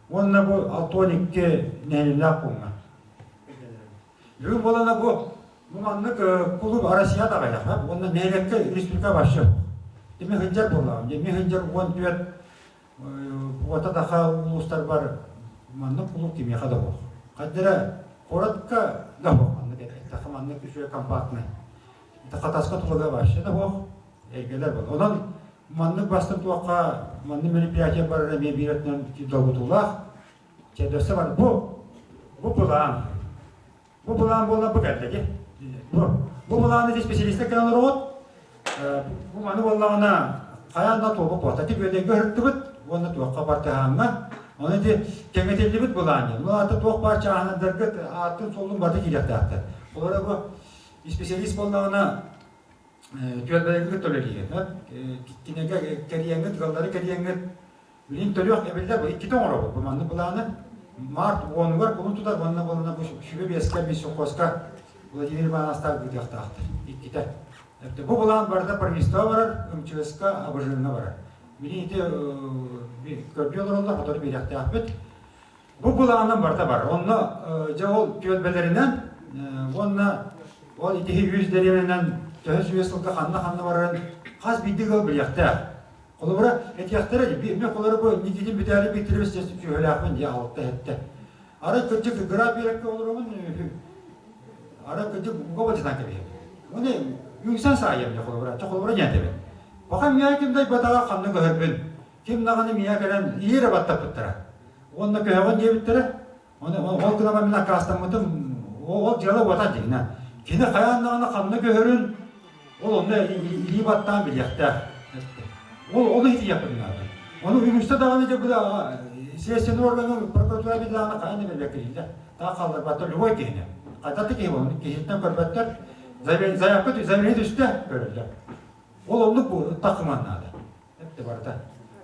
Уонна бу 62 нэһилиэннээх пууҥҥа. Бүгүн буолана бу бу маннык кулууп Россия даҕайах уонна нэһилиэккэ республика вообще. Дими сылдьар буоллаҕым. Дими сылдьар 14 уота даха улуустарбар маннык кулууп кимиэхэ да суох. Хайдара куоратка да суох маннык эттэххэ маннык үчүгэй компактный. Хатаска тулага вообще да суох эргэлэр бар. Онон Маннык бастыҥ туохха маннык мероприятие барара эмиэ биир өттүнэн долгутуулаах. Чэ, дөссө бар. Бу бу былаан. Бу былаан буолла бу кэллэ дии. Бу бу былааны специалистар кэлэн олороҕут. Бу маны буоллаҕына хайаан да туолбут буолта. Ити үөдэйгэ ыһыттыбыт уонна туохха бартыһааҥҥа. Оны ити кэҥэтиллибит былаан диэн. Ол аата туох баар чааһынайдаргыт ааттын-суолун барыта киириэхтээхтэр. Олоро бу специалист буоллаҕына түөлбэлэргит төлөлүүр. Кинигэ кэриэҥҥит, ыаллары кэриэҥҥит билин төрүөх эбиллэр бу иккитэ оҥоробут бу маннык былааны. Март уонугар кулун тутар уонна буолана бу сүбэ биэскэ Миссухозка Владимир Ивановтаах ыытыахтаахтар иккитэ. Бу былаан барыта правительство барар, МЧС-ка, АБЖ-ҥа барар. Билин ити көрдүү олороллор, сотору биэриэхтээхпит. Бу былаанынан барыта бар. Онно дьэ ол түөлбэлэринэн уонна ол итиһи үс дэриэбинэнэн төһө сүүс сылга ханна-ханна барарын хас биирдии ыал билиэхтээх. Холобура, этиэхтэрэ дии, мен холобура бу Никитин Виталий Викторович сүһөлээхпин дии алта эттэ. Арай кырдьык гра биэрэккэ олоробун, арай кырдьык уга бадьытан кэбиһэбин. Оны үҥсэн саайыам дьэ холобура, чэ холобура диэн этэбин. Баха миэхэ ким да айбатаҕа ханна көһөрбүн, ким даҕаны миэхэ кэлэн иирэ баттаппыттара. Уонна көһөҕүн диэбиттэрэ. Оны ол гынан мин аккаастаммытым, ол дьыала уота дьиҥинэ. Кини хайаан даҕаны ханна көһөрүн, ол онно илии баттаан билиэхтээх. Ол ону иһитиэхпин наада. Ону үгүстэ даҕаны дьэ бу следственный органы прокуратура даҕаны хайаан да бэбиэккэлииллэр. Таах хаалларбаттар любой киһини. Хайдах да киһи буолун, киһиттэн көрбөттөр. Заявка заявление түстэ көрөллөр. Ол оннук бу тахыман наада. Эптэ барыта.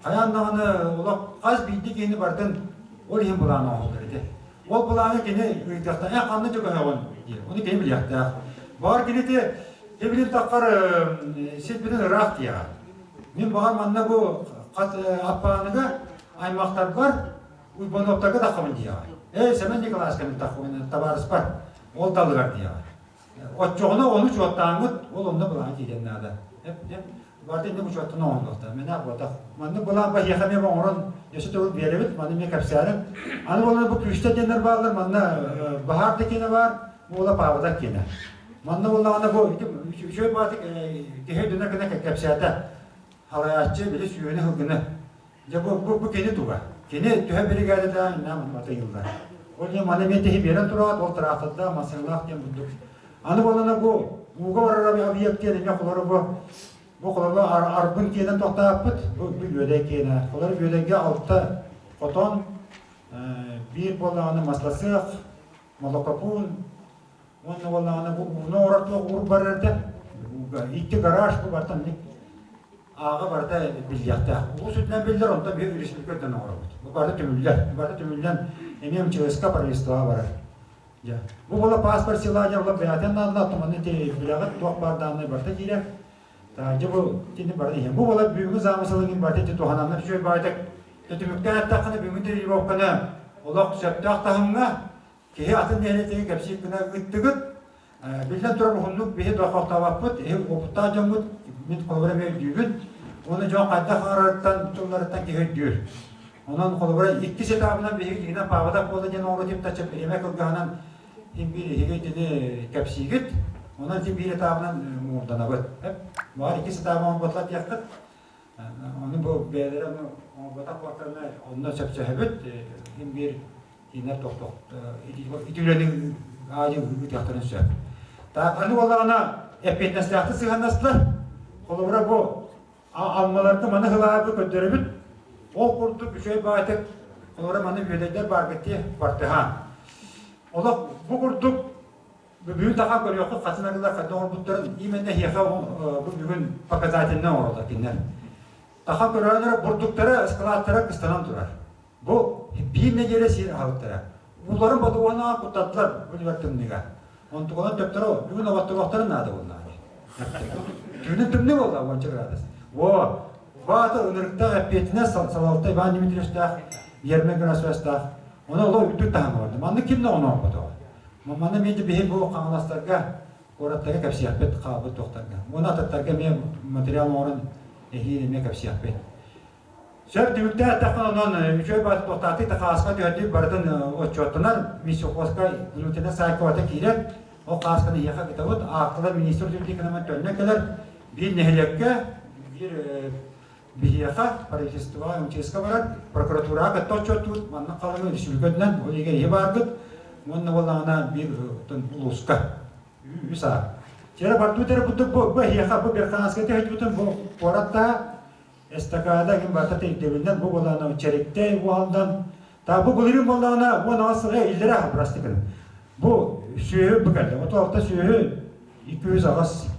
Хайаан даҕаны олох хас биирдии киһини барытын ол иһин былаан оҥоһуллар ити. Ол былааны кини ыйытыахтаах, ээ ханна чөкөһөҕүн диир. Ону кини билиэхтээх. Баҕар кини ити кибилин таххар сирбитин ыраах диэҕэ. Мин баҕар манна бу хат Аппааныга аймахтарбар Уйбануоптарга таххабын диэҕэ. Ээ Сэмэн Николаевичка мин таххабын табаарыспар ол далыгар диэҕэ. Оччоҕуна ону учуоттааҥҥыт, ол онно былаан киириэн наада. Барыта инник учуоттан оҥоһуллуохтаах. Мэнээх буотах. Маннык былаан баһиэхэ эмиэ оҥорон өссө төгүл биэрэбит, маны эмиэ кэпсээрим. Аны буолан бу күүстэр диэннэр бааллар, манна баһаар да киэнэ баар, буола паабатах киэнэ. Манна буоллаҕына бу үчүгэй баатык киһи өйдөнөр гына кэпсээтэ. Халайааччы били сүүһүнү сылгыны Дьэ бу, бу, бу кини туга. Кини төһө биригээдэтээх иннээн атыйыллар. Ол иһин маны эмиэ тэһи биэрэн тураат, ол тыраахтардаах, массыыналаах диэн бурдук. Аны буоллана бу ууга барар объект диэн эмиэ холоро бу бу холоро арбын киэнэ тохтооппут, бу бу үөдэй киэнэ. Холоро үөдэйгэ алта хотон, биир буоллаҕына маслосыах, молокопуун, уонна буоллаҕына бу ууну оҥорор туох уур барар этэ. Икки гараж бу бартан ааҕа барыта биллиэхтээх. Улуус үрдүнэн биллэр, онтон биһиги республика үрдүнэн оҥоробут. Бу барыта түмүллэр. Бу барыта түмүллэн эмиэ МЧС-ка правительствоҕа барар. Дьэ. Бу буола паспорт села дьэ була бэйэтин наадалаах туманы билэҕит туох баар дааннай барыта киирэр. Дьэ бу итини барыта иһэн. Бу буола бүгүҥҥү замысылыгын барыта ити туһананнар үчүгэй баайдык. Түмүктээн эттэххинэ бүгүҥҥү тренировканы олох сөптөөх таһымҥа киһи атын нэһилиэктэргэ кэпсиир гына ыыттыгыт. Биллэн турар, уһуннук биһи дохуоктаабаппыт, эһи уопуттаах дьоммут, мин холобура эмиэ өйдүүбүн. Уонна дьон хайдах аҥарарыттан, тылларыттан киһи өйдүүр. Онон холобура иккис этабынан биһиги дьиҥинэн паабатах буолла диэн оҥоруу типтачча бириэмэ кылгаһынан иһин биир эһиги итини кэпсиигит. Онон ити биир этабынан муҥурданабыт. Баҕар иккис этабы оҥорботлар диэххит. Ону бу бэйэлэрэ ону оҥорботох буолтарына онно сөпсөһөбүт. Иһин биир кинилэр тохтох ити үлэни аайы ыытыахтарын сөп. Так, аны буоллаҕына эппиэтинэстээхтик сыһыаннастылар. Холобура бу Аммаларга маны хылаабы көрдөрөбүт. Ол курдук үчүгэй баайтык холобура маны үөдэйдэр бааргыт дии бартыһаан. Олох бу курдук бүгүн таха көрүөххүт хатын арыылар хайдах оҥорбуттарын именно эһиэхэ бу бүгүн показательно оҥороллор кинилэр. Таха көрөөнөрө бурдуктара ыскылааттара кыстанан турар. Бу биир нэдиэлэ сиир аһылыктара. Ууларын бодуонаҕа куттаттылар бу тымныыга. Онтукалар төптөрө бүгүн оботторуохтарын наада буоллаҕа. Түүнүн тымныы буолла уонча градус. Во, баата ынырыктаах эппиэтинэс салалта Иван Дмитриевичтаах, Ермек Грасовичтаах. Оны олох үрдүк таһымы барда. Маннык ким да оҥорботоҕо. Манна эмиэ биһи бу хаҥаластарга куораттарга кэпсиэхпит хаалбыт туохтарга. Уонна атыттарга эмиэ материал оҥорон эһиил эмиэ кэпсиэхпит. Сөп түмүктээх эттэххэ онон үчүгэй баҕайы туохтаатый да хааска түһэрдик барытын отчуоттанар Миссихозка внутренняя сайкота киирэр ол хаасканы эһиэхэ ыытабыт аакталар министр төннөн кэлэр биир нэһилиэккэ биир. Биһиэхэ правительствоҕа МЧС-ка барар, прокуратураҕа кытта отчуоттуур, маннык халыҥы республикатынан ол иһигэр иһи бааргыт уонна буоллаҕына биир улууска үс аа. Чэрэ бардуу эрэ курдук бу бу эһиэхэ бу Верхоянскай тэһитибитин бу куораттаа эстакада иһин барыта ирдэбилинэн бу буолаана чэриктэй уолдан та бу былырыын буоллаҕына 18 сылга иллэрэ хабырастыкын бу сүөһү бу кэллэ 36 сүөһү 208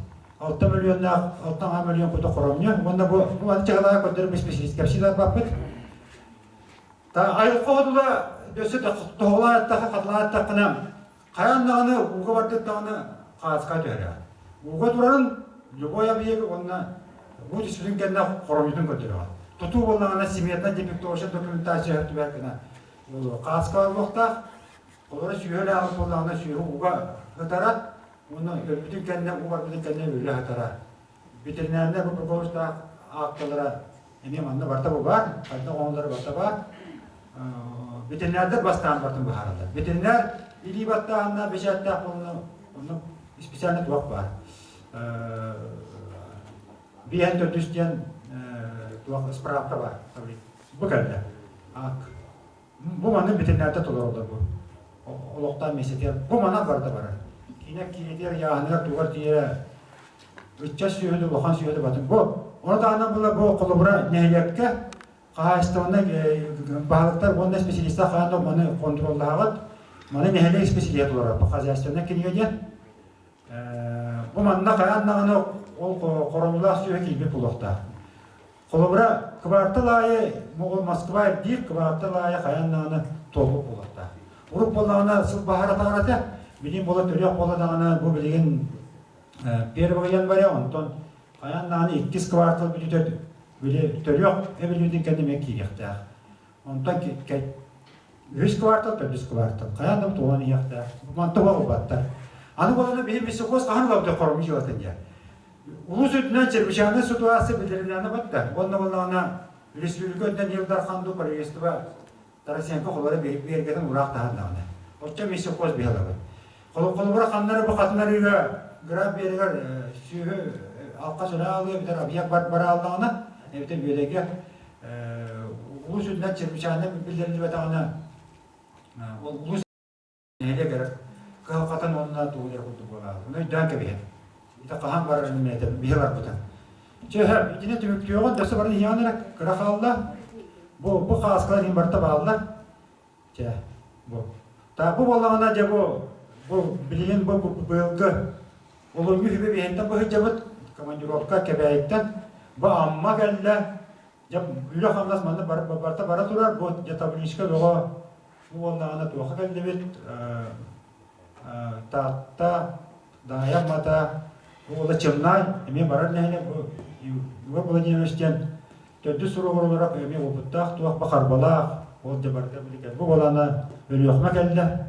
6 миллионнаах 6 миллион кута хоромньу уонна бу бу аны чаһылаа көрдөрөр специалист кэпсиилэр баппыт та айылҕа хотула өссө тоһоҕолоон эттэххэ хатылаан эттэххинэ хайаан даҕаны ууга бардыт даҕаны хааска түһэрэ ууга турарын любой объект уонна бу түспүтүн кэннэ хоромньутун көрдөрөҕө тутуу буоллаҕына сметно дефектовочная документация түбэр гына хааска буолуохтаах Олоро сүөһүлээх буоллаҕына сүөһү уга сытара уонна өлбүтүн кэннэ уу барбытын кэннэ өлө сытара. Ветеринарнай бу прокурордаах аакталара эмиэ манна барыта бу баар, хайдах оҥоллоро барыта баар. Ветеринардар бастаан бартын быһаараллар. Ветеринар илии баттааһынна бэчээттээх буолна, онно специально туох баар. Биэһэн төрдүс диэн туох справка баар. Бу кэллэ. Ак. Бу маны ветеринарда толороллор бу. Олохтоох миэстэтигэр бу манан барыта барар. Киинэ киинэтигэр ыйааһыныгар тугар тиийэ ыччат сүөһүтэ улахан сүөһүтэ батын. Бу ону таһынан була бу холобура нэһилиэккэ хаһаайыстыбаннай баһылыктар уонна специалистар хаһан да маны хонтуруоллаһаҕыт. Маны нэһилиэк специалиһа толорор. Бу хозяйственнай кинигэ диэн. Бу манна хайаан даҕаны ол хоромньулаах сүөһү киирбит буолуохтаах. Холобура, кыбаартал аайы Москва ирдиир кыбаартал аайы хайаан даҕаны туолбут буолуохтаах. Урут буоллаҕына сыл баһара таҕарата, билигин буола төрүөх буола даҕаны бу билигин первый января, онтон хайаан даҕаны иккис квартал бүтүтэ били төрүөх эбилүүтүн кэннэ эмиэ киириэхтээх. Онтон үһүс квартал, төрдүс квартал хайаан да туолан иһиэхтээх. Манта буолбаттар. Аны буолана биһи високос хаһан ылабыт хоромньу дьыалатын диэн. Улуус үрдүнэн чрезвычайная ситуация биллэрилээнэ батта. Уонна буоллаҕына республика үрдүнэн Ил Дархан дуу правительство Тарасенко холоро биэргэтин ураах таһан даҕаны. Оччо високос биһалабыт. Холобура ханнары бу хатынарыыга граф биэригэр сүөһү алқа сөрө алыа бүтэр объект бар барааллаҕына эбэтэр үөдэгэ улуус үрдүнэн чрезвычайная биллэриллибэтэҕинэ ол улуус Нэһилиэк эрэ кыһалҕатын уонна тугу эрэ курдук буолаабыт. Ону өйдөөн кэбиһэн. Ити хаһан барарын эмиэ биһи барбыта. Чэ, итини түмүктүөҕүн, дөссө баран иһиэҕин эрэ кыра хаалла. Бу бу хааскалар иһин барыта бааллар. Чэ, бу. Та бу буоллаҕына дьэ бу бу билигин бу быйылгы олунньу үһүбү биһиттэн быһыдьабыт командировка Кэбээйиттэн бу Амма кэллэ. Дьэ үлэ-хамнас манна барыта бара турар. Бу дьэ табличка бөҕө Бу буоллаҕына туохха кэллибит Таатта, Даайа Аммата, бу уола Чымнаай эмиэ барар нэһилиэк бу Егор Владимирович диэн төрдүс суругар олорор эмиэ уопуттаах туох бахарбалаах ол дьэ барыта биликэ. Бу буолаана Өлүөхүмэ кэллэ.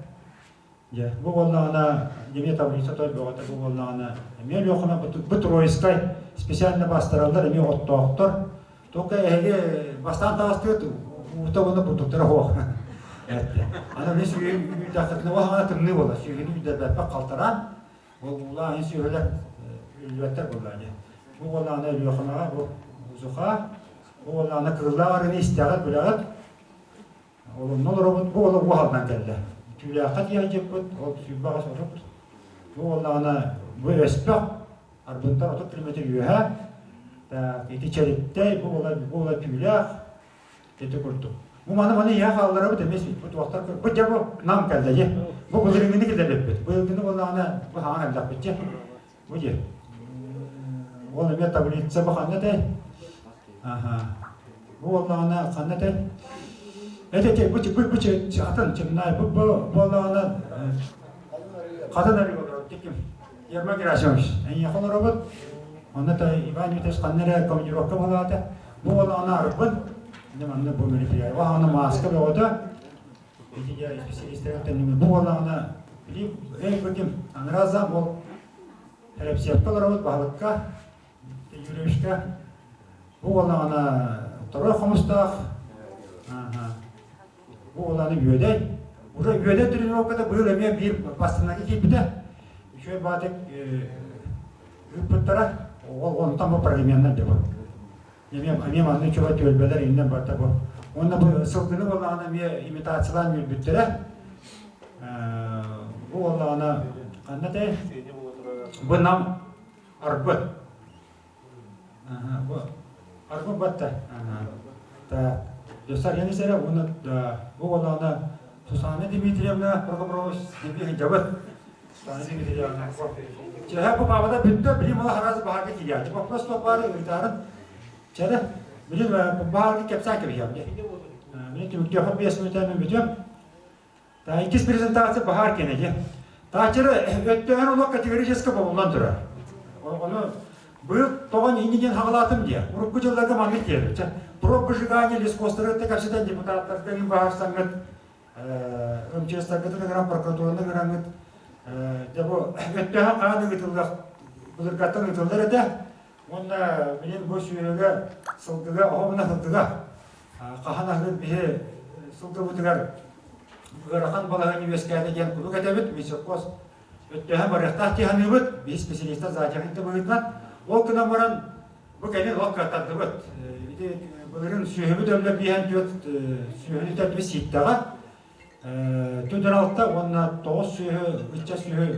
Дьэ, бу буоллаҕына эмиэ таблица той бөҕөтө бу буоллаҕына эмиэ Өлүөхүмэ бу Троицкай специально бастараллар эмиэ оттоохтор. Только эһиги бастаан таҕыстыгыт уута уонна бурдуктара суох. Аны мин сүүһүн үүрдэххитинэ ол хаҥана тымныы буолар. Сүүһүн үүрдэрбэппэр халтараан ол уулаах иһин сүөһүлэр үллүбэттэр буоллаа дии. Бу буоллаҕына Өлүөхүмэҕэ бу Узуха, бу буоллаҕына Кыыллаах арыыны истэҕит, билэҕит. Ол онно олоробут, бу олох уһалдан кэллэ. Түүлээххэ тиийэн дьиппит, ол 28 30. Бу буоллаҕына бу өспөх Арбынтан 30 километр үөһэ. Так, ити Чэриктэй, бу буола бу буола Түүлээх ити курдук. Бу маны маны иһэ хаалларабыт эмиэ бу туохтар бу дьэ бу нам кэллэ дьэ. Бу былырыыҥҥыны киллэрбиппит. Быйылгыны буоллаҕына бу хаҥан элбэхпит дьэ. Бу дьэ. Ол эмиэ таблица бу ханна этэй? Аха. Бу буоллаҕына ханна этэй? Эти бу бу бу атын чымнай бу бу буоллаҕына хатын арыы олорор тиким. Ермак Герасимович, эйиэхэ олоробут. Онно та Иван Дмитриевич ханна эрэ командировка буолаата. Бу буоллаҕына арбын. Дьэ манна бу мероприятие. Оһоҕоно мааска бөҕөтө. Ити дьэ специалистэр төннүҥү. Бу буоллаҕына били эй бу ким? Анраза ол Репсиэпкэ олоробут баһылыкка Юрьевичка. Бу буоллаҕына второй хомустаах. Бу уоланы Үөдэй. Уже Үөдэй тренировката быйыл эмиэ биир бастынаки киирбитэ. Үчүгэй баатык ыыппыттара. Ол онтон бу прогременнар дьэ бу. Эмиэ эмиэ манна үчүгэй түөлбэлэр иннэ барда бу. Уонна бу сылгыны буоллаҕына эмиэ имитациялаан үөрбүттэрэ. Бу буоллаҕына ханна этэй? Бу нам арбы. Бу арбы батта. Так. Десар Янисера уонна бу буоллаҕына Сусанна Дмитриевна Прокопрович Дмитрий Дьабыт. Сусанна Дмитриевна. Чэһэ бу паапата бүттэ, билим ола харас баһарга киирээччи. Вопрос туох баары ыытаарын. Чэрэ, билим баһарга кэпсээн кэбиһиэм. Мин түмүктүөххэ 5 мүнүүтэ мен бүтүөм. Та иккис презентация баһаар кэнэги. Таачыры өттөһөн олох категорически бобуллан турар. Ону быйыл тоҕон инни диэн хаҕалаатым диye. Урукку дьылларга маннык диэбит. Проб выжигания лесхозтары кэпсэтэн депутаттарга мин баһарсаҥҥыт МЧС-таргытын ыҥыран прокуратураны ыҥыраҥҥыт дьэ бу өттөһөн хаан ыытыллар былыргаттан ыытыллар этэ. Уонна билин бу сүөһүгэ сылгыга оһобуна сылгыга хаһан аһыыр биһи сылгыбытыгар ыарахан балаһыанньа үөскээтэ диэн куруук этэбит мисокос өттөһөн барыахтаах дии саныыбыт биһи специалистар зоотехникта быһыытынан ол гынан баран бу кэлин олох кыаттардыбыт ити былырыын сүөһүбүт өллө биэһэн түөрт сүөһүнү төрдүбүт сииттэҕэ Түдэр алта уонна тоҕус сүөһү ычча сүөһү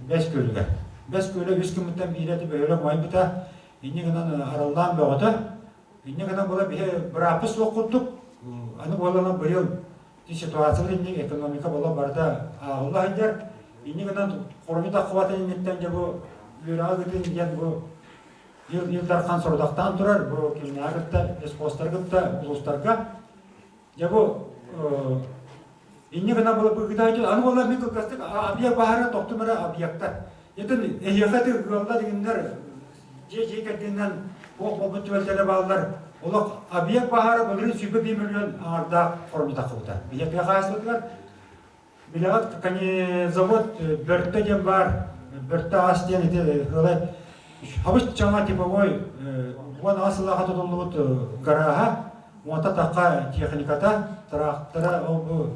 Бэс Күөлүгэр. Бэс Күөлэ үс күммүттэн биирэ бөһүөлэк умайбыта. Инньэ гынан араллаан бөҕөтө. Инньэ гынан була биһи бырааппыт суох курдук. Аны буолан быйыл ситуация инник экономика буола барыта ааҕылла сылдьар. Инньэ гынан хоромньу таххыбатын инниттэн дьэ бу үөрэҕи ыытын диэн бу Ил, Ил Дархан сорудахтаан турар бу кимнээҕи кытта, лесхозтары кытта улуустарга Дьэ бу инньэ гынан була быгытааччы аны буолла мин кылгастык объект баһара тохтум эрэ объектар. Итин эһиэхэ ити ыаллар иҥиннэр дьиэ дьиэ кэргэнинэн туох буолбут түбэлтэлэр бааллар. Олох объект баһара былырыын 21 миллион аҥардаах хоромньу тахсыбыта. Биһиэхэ тыа хаһаайыстыбатыгар Билэҕит, конезавод Бөртө диэн баар, Бөртө ас диэн ити ыалай хабыс чаҥа типовой 18 сыллааха тутуллубут гарааһа, уонта тахха техниката, тыраахтара ол бу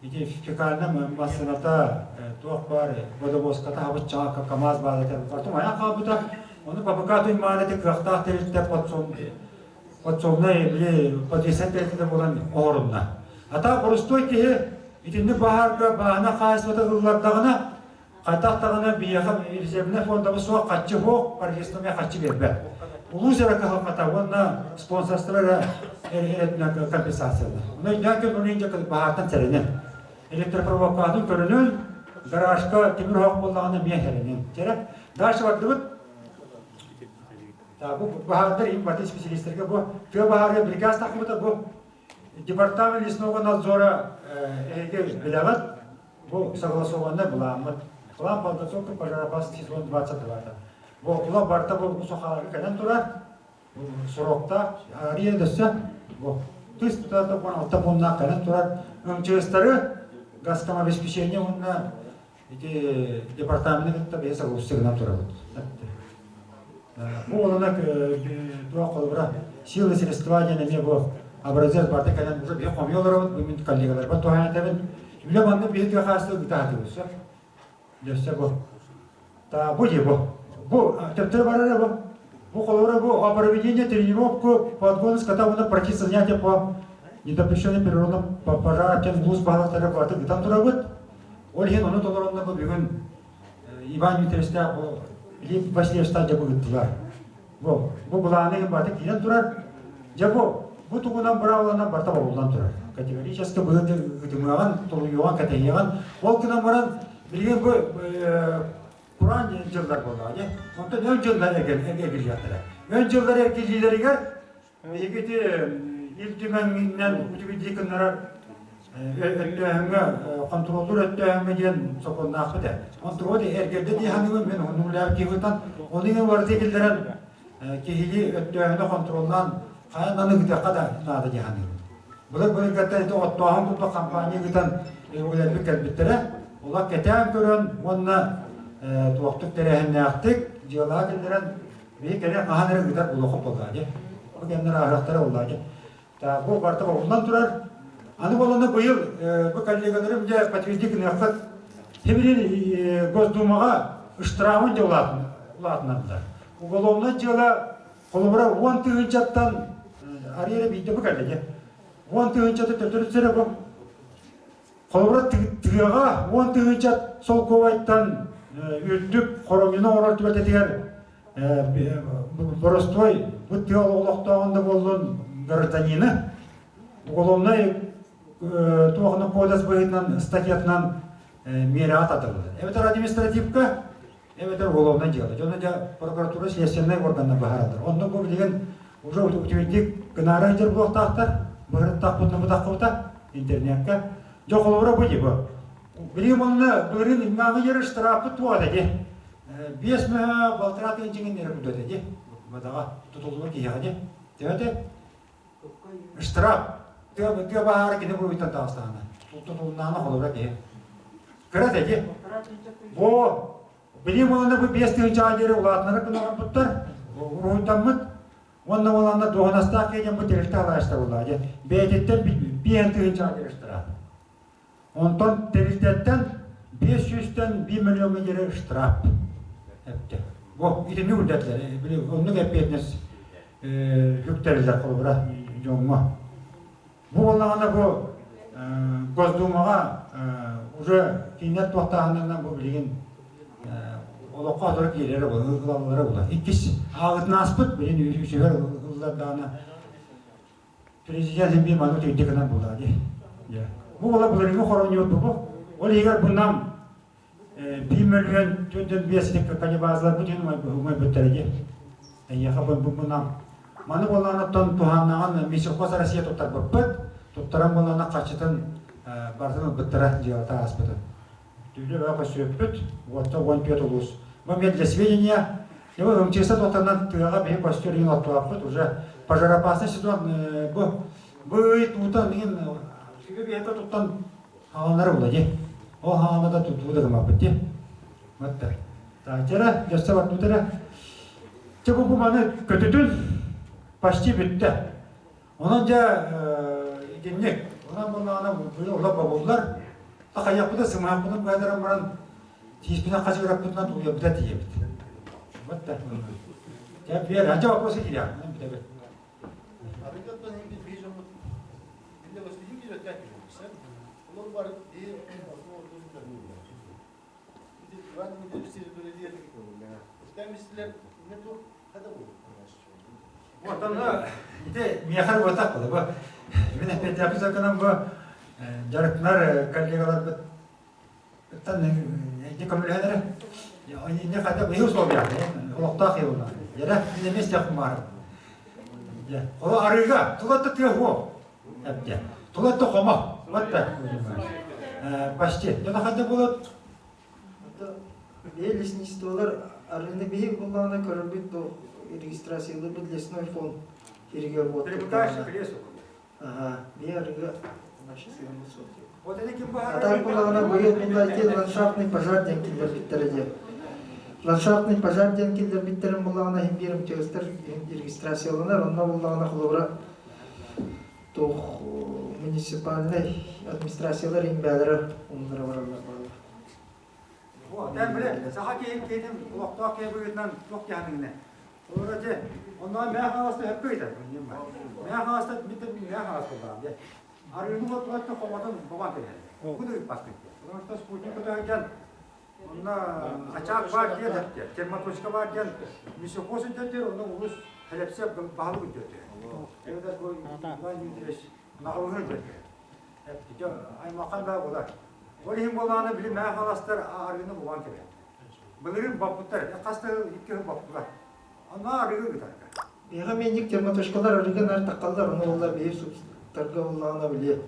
ити фекальная массыыната туох баар водовозката хабыс чаҥа КАМАЗ баар этэ барытын айан хаалбыта. Ону ППК туймаан ити кыахтаах тэрилтэ подсобнай били подвесной тэрилтэтэ буолан оһорунна. Ата боростуой киһи итинник баһаарга бааһына хаһаайыстыбата ыллардаҕына, хайдах даҕаны биһиэхэ резервнэй фондабыт суох, харчы суох, правительство харчы биэрбэт. Улуус эрэ кыһалҕата уонна спонсорство эрэ эрэтинэ компенсациялар. Онон өйдөөн көрүнүн дьэ баһаартан сэрэнэн. Электропроводкатын көрүнүн, гаражка тимир оһох буоллаҕына эмиэ сэрэнин. Чэрэ, дальше бардыбыт. Бу баһаардар им баты специалистэргэ бу тыа баһаарыгар приказ тахсыбыта бу департамент лесного надзора эһиги билэҕит бу согласованный былааммыт план подготовки пожароопасности сезон 22 бу ула барыта бу сухаларга кэлэн турар сроктаах ария дөссө бу тыс 16 пунктаах кэлэн турар МЧСтары газкомобеспечение уонна Ити департаменты кытта бэйэ согласие турабыт. Бу олана туох холобура силы средства диэн эмиэ бу образец барда кэлэн уже биһи хомуйа олоробут, бу мин коллегаларбар туһаайан этэбин. Үлэ маннык биһи тыа хаастыы ыытаатыбыт сөп. Дьөссө бу. Та бу дии бу. Бу төптөрү барара бу. Бу холобура бу о проведение тренировку по отгону скота уонна пройти занятия по недопущению природным пожарам диэн улуус баһылыктара барыта ыытан турабыт. Ол иһин ону толоронно бу бүгүн Иван Дмитриевичтээх бу Филипп Васильевичтаах дьэ быһыттылар. Бу, бу былааны барыта киирэн турар. Дьэ бу, бу тугунан быраабыланан барыта бобуллан турар. Категорически быһыты ыытымыаҕын, толуйуоҕун, кэтэһиэҕин. Ол гынан баран, билигин бу кураан дьыллар буоллаҕа дии. Онтон өн дьыллар эргиллиэхтэрэ. Өн дьыллар эргиллиилэригэр Биһиги ити Ил Түмэҥҥинэн утубидии гыннарар өттөөһүҥҥэ, хонтуруоллуур өттөөһүҥҥэ диэн сокуоннаахпыт ээ. Онтугут эргэрдэ дии саныыбын мин уһуннук киһитан ону иҥин барыта киллэрэн киһилии өттөөһүнү хонтуруоллаан хайан аны ыытыахха да наада дии саныыбын. Былыр былыргаттан ити оттооһун курдук компания ыытан үлэлэрбит кэлбиттэрэ. Олох кэтээн көрөн уонна туохтук тэрээһиннээхтик дьыалаҕа киллэрэн Биһи кэлэ хаһан эрэ ыытар улахан буоллаа дии. Бу кэмнэр ааһыахтара буоллаа дии. Так, бу барыта бобуллан турар. Аны буоллана быйыл бу коллегаларым дьэ подтверди гыныаххыт. Хибирин Госдумаҕа штрафын дьэ улаатынардылар. Уголовнай дьыала Холобура, 10 тыһыынчаттан арыйара биирдэ бу кэллэ дьэ. 10 тыһыынчата төттөрү сэрэ бу. Холобура, тыаҕа 10 тыһыынча солкуобайтан үрдүк хоромньуну оҥорор түбэлтэтигэр боростуой бу тыа олохтооҕун да буоллун гражданины уголовнай туохна кодекс быһыытынан статьятынан миэрэҕэ тардыллар. Эбэтэр административка, эбэтэр уголовнай дьыала. Дьоно дьэ прокуратура следственнай органна быһаараллар. Онно бу билигин уже үчүгэйдик гынаары сылдьар буолуохтаахтар. Быһырыттахпытына бутаххыбыта интернетка. Дьэ холобура бу дии бу. Билигин онно былырыын иммааҥы жер штрафпыт туох этэ дии. Биэс мөһө балтараа тыһыынча эрэ курдук этэ дии. Бадаҕа тутуллубут киһиэхэ дии. Төһө Штраф. Тыа баһаара кини буруйтан таҕыстаҕына. Тутулуннаҕына холобура киһи. Кыра этэ дии. Бу билим уонна бу 5000 диэри улаатынара гына оҥорбуттар. Уруһуйдаммыт. Уонна уоланна дуоһунастаах киһи диэн бу тэрилтэ алаайыста буоллаҕа дии. Бэйэтиттэн 5000 диэри штраф. Онтон тэрилтэттэн 500-тэн 1 миллиоҥҥа диэри штраф эптэ. Бу итини үрдэтилэр. Били оннук эппиэтинэс үктэриллэр холобура дьоҥҥо. Бу буоллаҕына бу Госдумаҕа уже кинилэр туохтааһыннарынан бу билигин олоххо сотору киирэрэ ылаллара буолар. Иккис ааҕытын ааспыт, билин үсүһэр ыллар даҕаны Президент би маны түйдэ гынан буолаа дии. Бу була былырыҥҥы хоронньуот бу. Ол иһигэр бу нам 1 мөлүйүөн 405 канибазалар бу диэн умайбыттара дии. Эйиэхэ бу бу нам. Маны буолаанаттан туһааннаҕын Мисельхоз Россия туттарбыппыт. Туттаран буолаана харчытын барытын ылбыттара дьыалата ааспытын. Түүлэ бөҕө көстүөппүт, уотта 14 улуус. Бу мне для сведения, его МЧС туохтанан тыаҕа биһи костер иһин оттуохпут уже пожароопасный сезон бу бу ый туутан иһин сүгэ биһэтэ туттан хааланара була дии. Ол хаалана да тутуу да гымаппыт дии. Вот так. Таачара, дьөссө бардутара. Чэ бу бу маны көтүтүн почти бүттэ. Онон дьэ итинник. Онон буоллаҕына олох бобуллар. Такайахпыта сымаахпытын быһатаран баран тииспинэн хачыгыраппытынан тулуйарбыта тиийэбит. Вот так. Дьэ, биэр, анча вопросы кириэх. Бүтэбит. Вот оно, ити миэхэ буотах була бу. Мин эппиэттээхпит сакынан бу дьарыктанар коллегаларбыт ыттан ити көмөлөһөн эрэ. Не хотя бы условия, олохтоох иһи Яра, мин эмиэ истиэхпин баҕарабын. Ол арыыга, тулатта тыа хуо. Эпте. Тулатта хомо. Вот так. Почти. Это хотя бы Биһи лесничестволар арыыны биһи буллаҕына көрөрбүт бу регистрациялыырбыт лесной фонд иригэр уот Привыкаешь к лесу. Ага, биһи арыыга наши сыһыаммыт суох. Вот это ким А так буллаҕына быйыл буллаайти ландшафтный пожар диэн киллэрбиттэрэ диэн. Ландшафтный пожар диэн киллэрбиттэрин буллаҕына иһин биир МЧСтар регистрацияланар, онно буллаҕына холобура туох муниципальнай администрациялар иҥбээлэрэ умнара бараллар бааллар. Тэн биле, саха киһин киһитин олохтоох киһи быһыытынан туох дьаһаныгына. Олора дьэ, онноо мээ хаҥаста өппө ыйтар. Мээ хаҥаста миттен мээ хаҥас буллаҕым дьэ. Арыыны отугатты хомотун бобан кэлэр. Бу да ыппаспыт. Потому что спутник көтөһүдьэн онно ачаак баар диэн эптэ, термоточка баар диэн мисохоз үддэтир, онно улус хэлэпсэ баһылык үддэтир. Эбэтэр бу Иван Дмитриевич наҕылыһын үддэтир. Эпти, аймахан баа буолар. Ол иһин буоллаҕына били мээ хаҥаластар арыыны булан кэлэр. Былырыын боппуттар, хас да икки сыл боптулар. Онно арыгы ыытарга. Биһиэхэ миинник термоточкалар арыгы наар таххаллар, ону уоллар биһи субтарга буоллаҕына били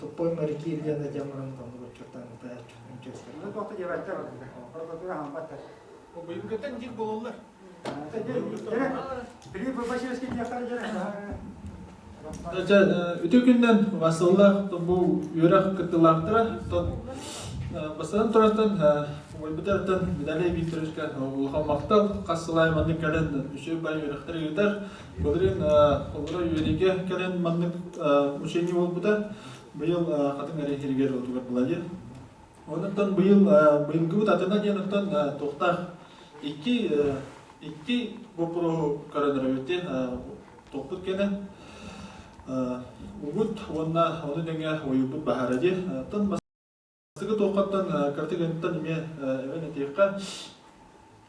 тупой моряки Ильяна диэн баран оннук отчуоттаан ытааччы Онно туох да диэбэттэр, прокуратура хампаттар. Быйылгыттан дир буолаллар. Филипп Васильевский диэхтэр дьэрэ. Үтүө күннэн Васыллаах бу үөрэх кыттыылаахтара бастатан турартан уойбутартан Виталий Викторовичка улахан махтал хас сыл аайы маннык кэлэн үчүгэй бай үөрэхтэри ыытар былырыын холобура үөрэгэ кэлэн маннык учение буолбута быйыл хатыҥ эрэ иһиригэр отугар була Онон быйыл быйылгыбыт атына диэн оттон туохтаах икки. Икки боппуруоһу көрөн эрэбит топпут кэнэ угут уонна ону тэҥэ ойуурбут баһаара дии. Оттон бастакы туоххаттан картыгынтан эмиэ эбэн этиэххэ.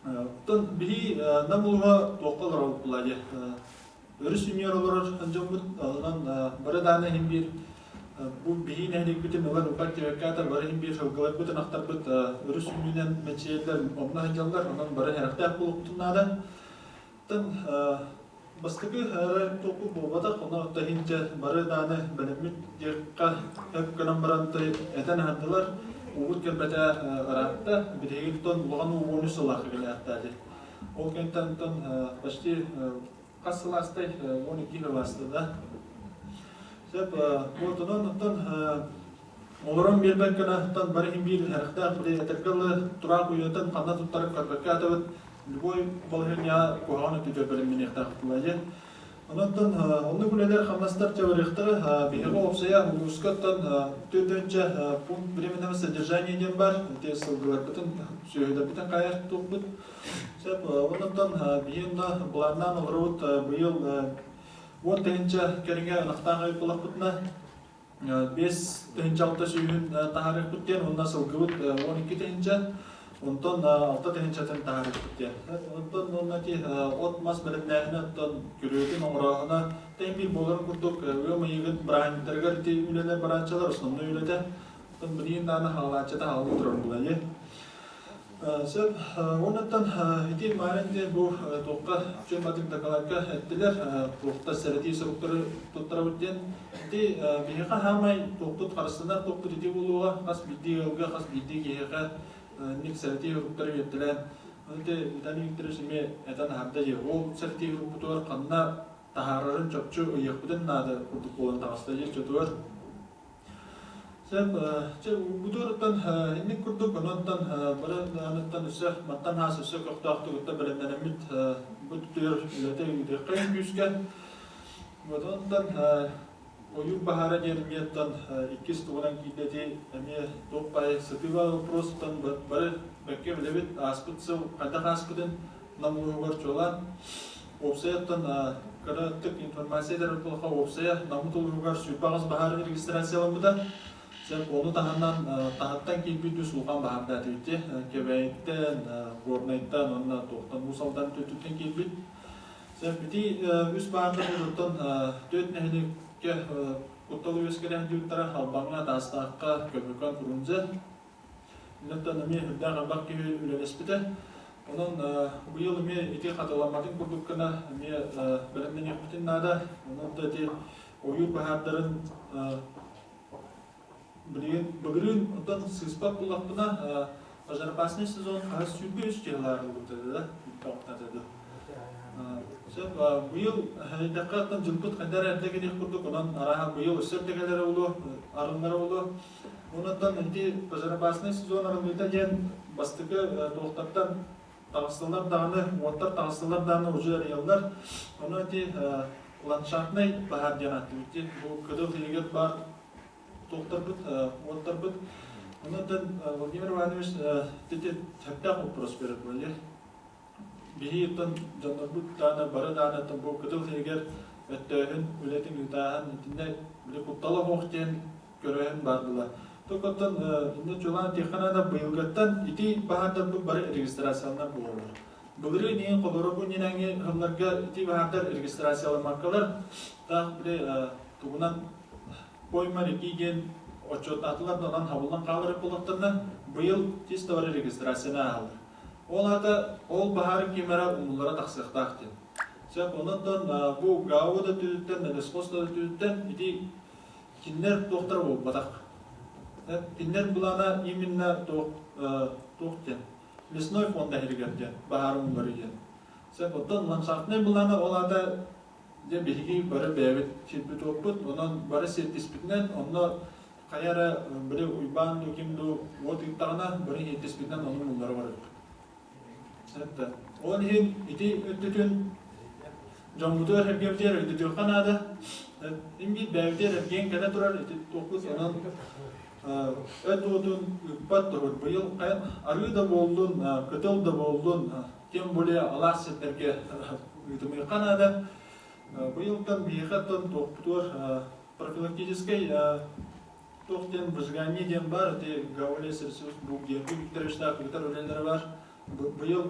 Оттон биһи Нам улууһа туохха олоробут була дии. Өрүс үнүөр олорор дьоммут, онон бары дааны иһин биир бу биһи нэһиликпитин ылар ылбат диэбэккэ бары иһин биир сылгыларбыт, ынахтарбыт өрүс үнньүнэн мэччийэллэр, онно сылдьаллар, онон бары сэрэхтээх буолуохпутун наада. Оттон бастакы эрэ туохпут буолбатах, онно таһынча бары дааны бэлэммит диэххэ өп гынан баран этэн аһардылар, уубут кэлбэтэ ыраатта, билигин тон улахан уу 13 сыллаахха кэлээхтээти. Ол кэнниттэн онтон почти хас сыл аастай? 12 сыл ааста да. Сөп, буотунан оттон олорон биэрбэт гына оттон бары иһин биир эрхтээх били этэргэ дылы тураах уйуотан ханна туттаран көрбөккө атабыт любой балаһыанньаҕа куһаҕан өттүгэр бэлэмнэниэхтээхпит дьэ. Онон оннук үлэлэр хамнастар чабырыахтара биһиги уопсайа улууска оттон төрдүнчэ пункт временного содержания диэн бар ити сылгыларбытын сүөһүлэрбитин хайар туохпут сөп онон биһи онно былааннаан олоробут быйыл 10 тыһыынча кэриҥэ ынахтаах эбит буоллахпытына 5600 сүүһүн таһаарыахпыт диэн уонна сылгыбыт 12 тыһыынча, онтон 6 тыһыынчатын таһаарыахпыт диэн. Онтон уонна ити от-мас бэлэмнээһинэ, оттон күрүөтүн оҥорооһуна тэҥ биир буоларын курдук ыам ыйыгын бырааһынньыктарыгар ити үлэлэр барааччылар основной үлэтэ. Оттон билигин даҕаны хаалааччыта хаалан турар буолайы. Сөп. Оннуттан ити Марин диэн бу туохха чөмматык дакылаакка эттилэр, туохта сэрэтии суруктары туттарабыт диэн. Ити биһиэхэ хаамай туохпут харыстанар туохпут ити буолуоҕа, хас биирдии ыалга, хас биирдии киһиэхэ ник сэрэтии суруктары биэртэлээн. Ити Виталий Викторович эмиэ этэн аһарда дии. Ол сэрэтии сурукпутугар ханна таһаарарын чопчу ыйыахпытын наада курдук буолан таҕыста дии чотугар. Сөп, чэ бутуоруттан инник курдук, ононтон бары аныттан өссө мантан хаас өссө көхтөөхтүк бэлэмнэнэммит бу түөр үлэтэ ыытыаххайын күүскэ. Вот онтон ойуур баһаара диэн эмиэттэн иккис тугунан киирдэти эмиэ туох баай сытыыба вопростан бары бэккэ билэбит ааспыт сыл хайдах ааспытын Нам улууһугар чуолаан уопсайаттан кыратык информация этэр буоллахха уопсайа Наммыт улууһугар 28 баһаар регистрацияламмыта. Сөп, ону таһынан таһыттан киирбит үс улахан баһаардаатыбыт Кэбээйиттэн, Горнайтан уонна туохтан Уус Алдан төттүттэн киирбит. Сөп, ити үс баһаардар оттон түөрт нэһилиэккэ куттал үөскэрэ сылдьыбыттара Албаҥҥа, Таастаахха, Көбөкөн, Фрунзе. Онтон эмиэ үрдээх элбэх киһи үлэлэспитэ. Онон быйыл эмиэ ити хатыламматын курдук гына эмиэ бэлэмнэниэхпитин наада. Онон да ити ойуур баһаардарын билигин былырыын онтон сыыспат буллахпына пожароопасный сезон хаһыс 23 киһилаар ылбыта да бүппэҕинэ Сөп, быйыл эйдэххэ оттон дьылбыт хайда эрэ эрдэ кэлиэх курдук, онон арааһа быйыл өссө эрдэ кэлэрэ буолуо, арыллара буолуо. Онон ити пожароопасный сезон арыллыыта диэн бастакы туохтартан таҕыстылар даҕаны, уоттар таҕыстылар даҕаны уже арыйаллар. Ону ити ландшафтнай баһаар диэн ааттыыбыт дии. Бу кыдыл иһигэр баар туохтарбыт, уоттарбыт. Онон Владимир Иванович ити сөптөөх вопрос берет буолла. Биһи оттон дьоннорбут даҕаны бары даҕаны оттон бу кытыл иһигэр өттөөһүн, үлэтин ыытааһын итиннэ били куттала суох диэн көрөөһүн баар була. Только оттон иннэ чулаан этиэххэ наада быйылгыттан ити баһаардарбыт бары регистрацияланар буолаллар. Былырыын иһин холоро бу ньинэҥи сылларга ити баһаардар регистрацияламмаккалар таах били тугунан пойма реки диэн отчуоттаатылар да онон хабыллан хаалар буоллахтарына быйыл чисто бары регистрацияны ааһаллар. Ол аата ол баһаарын ким эрэ умнуллара тахсыахтаах диэн. Сөп, онон бу ГАУ да өттүттэн, лесхоз да өттүттэн ити кинилэр туохтара буолбатах. Кинилэр былаана именно туох туох диэн лесной фонд иһигэр диэн баһаар умуллары диэн. Сөп, оттон ландшафтнай былаана ол аата дьэ биһиги бары бэйэбит сирбит-уоппут, онон бары сиэттиспитинэн онно хайа эрэ били Уйбаан дуу ким дуу уот ыыттаҕына бары иһиттиспитинэн ону муллара барыахпыт. Это. Ол иһин ити өттүтүн дьоммутугар эргиэмтигэр өйдөтүөххэ наада. Им биир бэйэбитигэр эргиэн кэлэ турар ити туохпут онон Өт уотун ыыппат туһур быйыл арыы да буоллун, кытыл да буоллун, тем более алаас сирдэргэ ыытымыахха наада. Быйылтан биһиэхэ оттон туохпутугар профилактическай туох диэн выжигание диэн баар, ити Гаолия Сельсус Бук диэн Викторовичтаах ыытар үлэлэрэ баар. Быйыл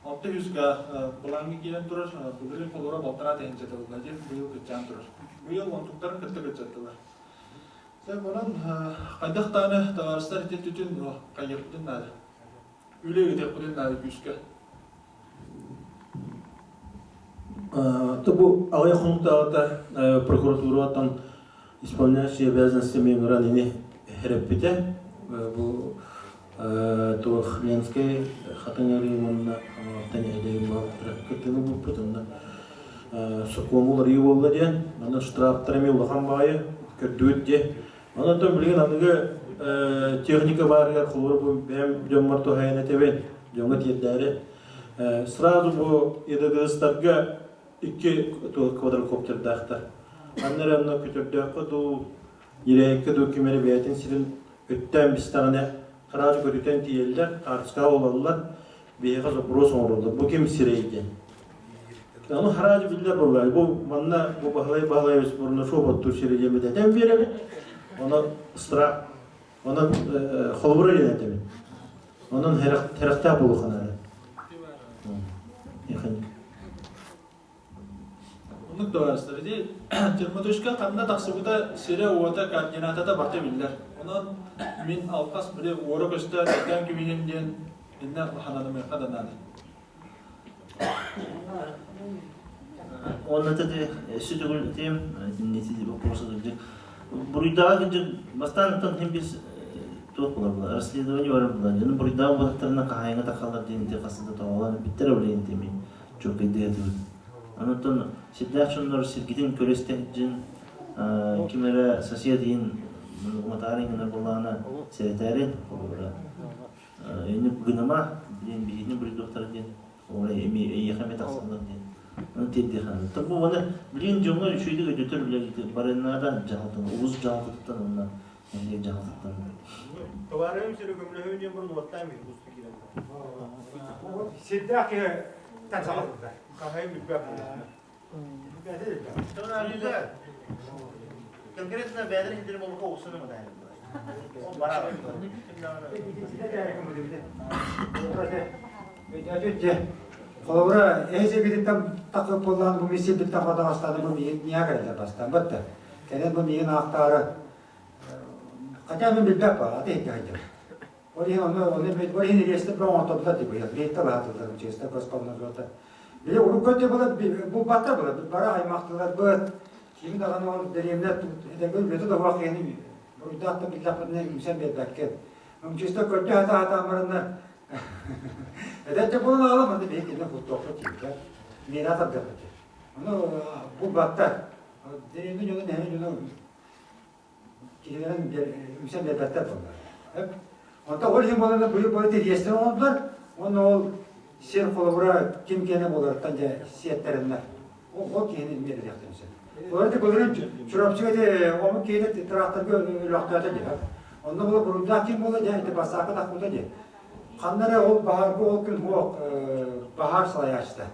600 га былааҥҥа киирэн турар, былырыын холоро балтараа тыһыынча тылла диэн быйыл кыччаан турар. Быйыл онтуктарын кытта кыччаттылар. Дьэ, онон хайдах даҕаны табаарыстар ити түтүн хайыахпытын наада. Үлэ ыытыахпытын наада күүскэ. Бу аҕыйах хонуктааҕыта прокуратураттан исполняющий обязанности ыҥыран ини эрэппитэ. Бу туох Ленскэй Хатыҥ Арыы уонна Хамаҕатта нэһилиэгин баһылыктара кыттыыны булпут. Онно сокуоҥҥа уларыйыы буолла диэн, онно штрафтар эмиэ улахан баҕайы көрдүгүт диэ. Онон билигин аныгы техника баарыгар холобур бу бэйэм дьоммор туһайан этэбин, дьоҥҥо тиэрдээри. Сразу бу ЕДДС-тарга икки квадрокоптердаахтар. Анна эрэ онно көтөрдөөххө дуу, ньирэйиккэ дуу ким эрэ бэйэтин сирин өттөөн бистэҕинэ сразу көтүтэн тиийэллэр, хаартыскаҕа ылаллар, биһиэхэ запрос оҥороллор. Бу ким сирэй диэн. Ону хараажы биллэр буоллаҕа. Бу манна бу Баһылай Баһылаевич Бурнашов оттуур сирэ диэн этэн биэрэбит. Онон страх, онон холобура диэн этэбин. Онон хэрэхтээх буолуохха наада. Оннук табаарыстар, ити термоточка ханна тахсыбыта сирэ-уота, координатата барыта биллэр. Онон мин алҕас били уора-көстө өйдөөн кэбиһиэм диэн иннэ хананымыахха да наада. Уонна ити өссө төгүл этиэм, ити боппуруоса кырдьык. Буруйдааҕы кырдьык бастаан хим біз туох буолар расследование барар буолар. Дьону буруйдааҕы буолаттарына хаһаайыҥҥа тахаллар диэн ити хаста да тоҕолоон эппиттэрэ билигин ити мин чуолкайдыы этибит. Онтон сирдээх дьоннор сиргитин көрө истэһин ким эрэ сосед иин уматаары гынар буоллаҕына сэрэтээрин холобура Инник гыныма диэн биһигини буруйдуохтара диэн ол эми эйиэхэ эмиэ тахсаллар диэн ону тиэрдиэхэ бу уонна билигин дьоҥҥо үчүгэйдик өйдөтөр үлэ барынаада дьаһалтан улуус дьаһалтатыттан уонна нэһилиэк дьаһалтатыттан Товарым сири көмөлөһүү диэн бұрын уоттаан бир усту киирэн. Сирдээх киһи тан саҕалыыр. Хаһайын билбэт. Конкретно бэйэлэр иһиттэрин болбукка уусуну мытайын. Ол барар. Холобура, эһи сиргититтэн тахсып буоллаан бу миссийбиттэн хотоҕостааны бу миигин миэхэ кэлэллэр бастаан бытта. Кэлэн бу миигин аахтаары хотя мин билбэт ба, аты иһитте сылдьар. Ол иһин ону ону ол иһин реестр оҥорторбута дии быйыл. Реестр баһатыллар честно Госкомнадзорда. Били урукку өттө была булбаттар была бары аймахтыларбыт ким даҕаны ол дэриэбинэ этэҥҥэ үлэтэ да суох киһини буруйдаах да биллэхпитинэ үҥсэн биэрбэккин. Чисто көрдө сатаатаан бараннар эдэрчэ буолан аҕалам аны биһи кинини куттуохпут диибит миэрэ тардыахпыт диэн. Ону булбаттар. Дэриэбинэ дьоно нэһилиэк дьоно киһилэрин үҥсэн биэрбэттэр буоллар. Онтон ол иһин буолан быйыл бары реестр оҥордулар уонна ол сир холобура ким киэнэ буоларыттан дьэ сиэттэриннэр. Ол киһини миэрэлиэхтэрин сөп. Олор ити былырыын Чурапчыга ити омук киһини тракторга өлөхтөөтө дии. Онно була буруйдаах ким буола дьэ ити бассаакка тахпыта дии. Ханна эрэ ол баһаарга ол күн суох баһаар салайааччыта.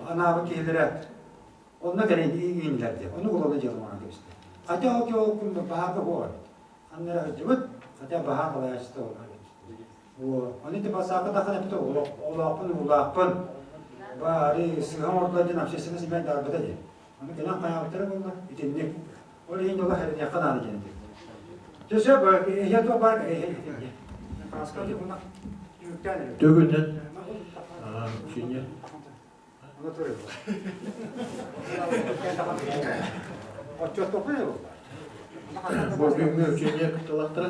Анаабыт киһилэрэ Онно кэлэн ииннилэр диэн. Ону уоланы дьыала оҥорон кэбистэ. Хотя ол ол күн баһаарга суох эбит. Ханна эрэ сылдьыбыт, хотя баһаар салайааччыта ол эбит. Ону ити бассаапка тахсан эппитэ олоохпун уулаахпын баары сыыһа оҥордулар диэн общественность имээн даарбыта диэн. Ону кэлэн хайаабыттара буолла итинник. Ол иһин дьоло хэрэниэххэ наада диэн этим. Дьэ сөп, эһиэ туох баар эһиэ итинник. Хаска уна түмүктээн эрэ. Төгүннэн. Шинье. Бу бүгүҥҥү учение кытталаахтара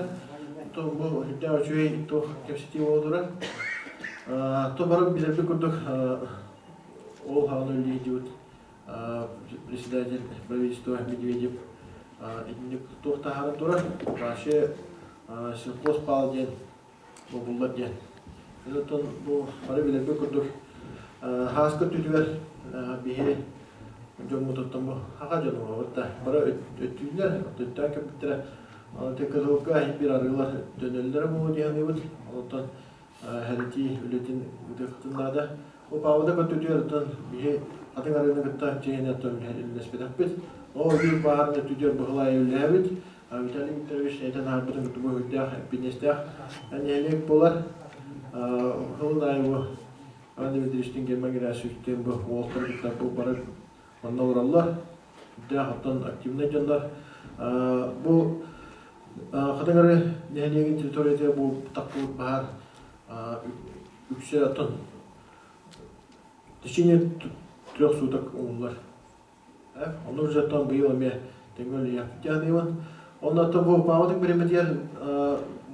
то бу үрдээх үчүгэй туох кэпсэтии буола То бары билэрбит курдук ол хаҕана үлэлиир председатель правительства Медведев итинник туох таһааран турар вообще сельхоз пал диэн бобуллар диэн. Оттон бу бары билэрбит курдук, һааска өттүтүгэр биһи Дьоммутуттан бу хаха дьону да бары өттүүллэр, өттүттээн кэлбиттэрэ. Кызылга биир арыылар төнөллөрө буолуо дии саныыбыт. Онтон хэритии үлэтин ыытыахпытын наада. Бу Павлда көттүтүгэр оттон биһи атын арыыны кытта чэйини оттон үллэспэтэхпит. Ол биир баарын өттүтүгэр быһылаайы үллэһэбит. Виталий Викторович этэн аарбытын кытта бу үрдээх эппиэтинэстээх нэһилиэк буолар. Хылын аайы бу Иван Дмитриевичтин Герман Герасимовичтыын бу уолтар кытта бу бары манна олороллор. Үрдээх оттон активнай дьоннор. Бу Хатыҥары нэһилиэгин территориятыгар бу тахпыт баһаар үксэ оттон в течение трех суток умуллар. Онно бюджеттан быйыл эмиэ тэҥҥэ үлэлиэхпит диэн Онно бу Павлик бириэмэтигэр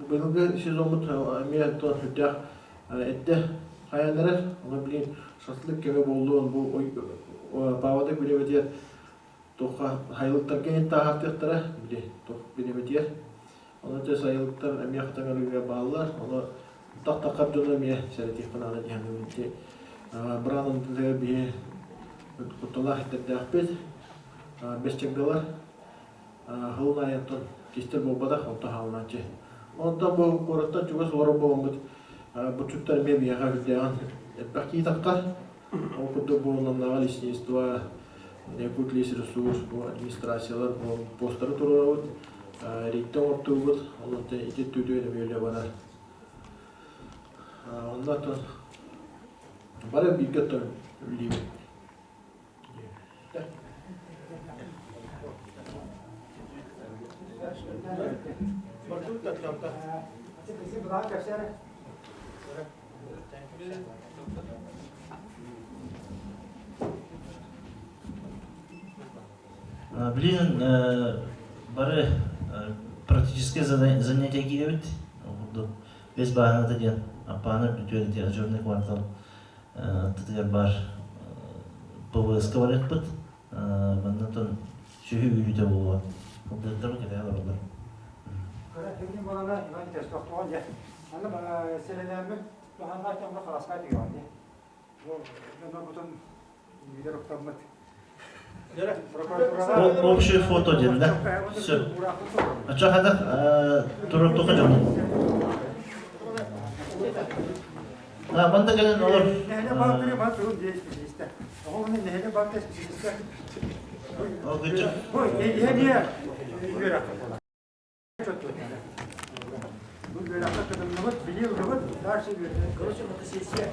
быйылгы сезоммут эмиэ сүрдээх эрдэ хайаан эрэр. Ону билигин шашлык кэмэ буоллун бу Павлик бириэмэтигэр туохха хайылыктарга иһин тааһаартыахтара били туох бириэмэтигэр. Ону те сайылыктар эмиэ хатаҥарыыга бааллар. Ону тахтаххар дьону эмиэ сэрэтиэххэ наада диэн ити быраан ындытыгар биһи кутталаах иттэрдээхпит. Бэс чагдалар хылын айантан кистэр буолбатах, онтон хаалынааччы. Онтон бу куораттан чугас олорор буоламмыт буччуттар эмиэ биһиэхэ үрдээҕин элбэх киһи тахтар. Ол курдук бу намнааҕы лесничество, Якутлесресурс, бу администрациялар бу постары туруорабыт, рейдтэ оҥортуубут, онон ити өттүгүтүгэр эмиэ үлэ барар. Онно оттон бары бииргэ оттон үлэлиибит. Билигин бары практическое занятие киирэбит. Курдук бэс бааһыната диэн Аппааны бүтүөр ити Озерный квартал аттытыгар баар ПВС-ка барыахпыт. Манна оттон сүһү үүрүүтэ буолуо. Кылгыттар кэтэһэ олороллор. Кыра кэмҥэ буолана Иван Николаевич тохтоон дьэ. Аны сэлэлээммит туһаннаах кэмҥэ халаска тигэҕин дии. Бу дьоннорбутун үүнэр уктаммыт. Общее фото диэн да? Все. Ача хадах туруттуха дьону. Манда кэлэн олор. Нэһилэ баалтыры баал турун диye специалистер. Оҕо нэһилэ баалта специалистер. Ол гычча. Бу иһэ үөрэх Бу үөрэххэ кытынныбыт, билии ыллыбыт, дальше үөрэнэн. Короче, фотосессия.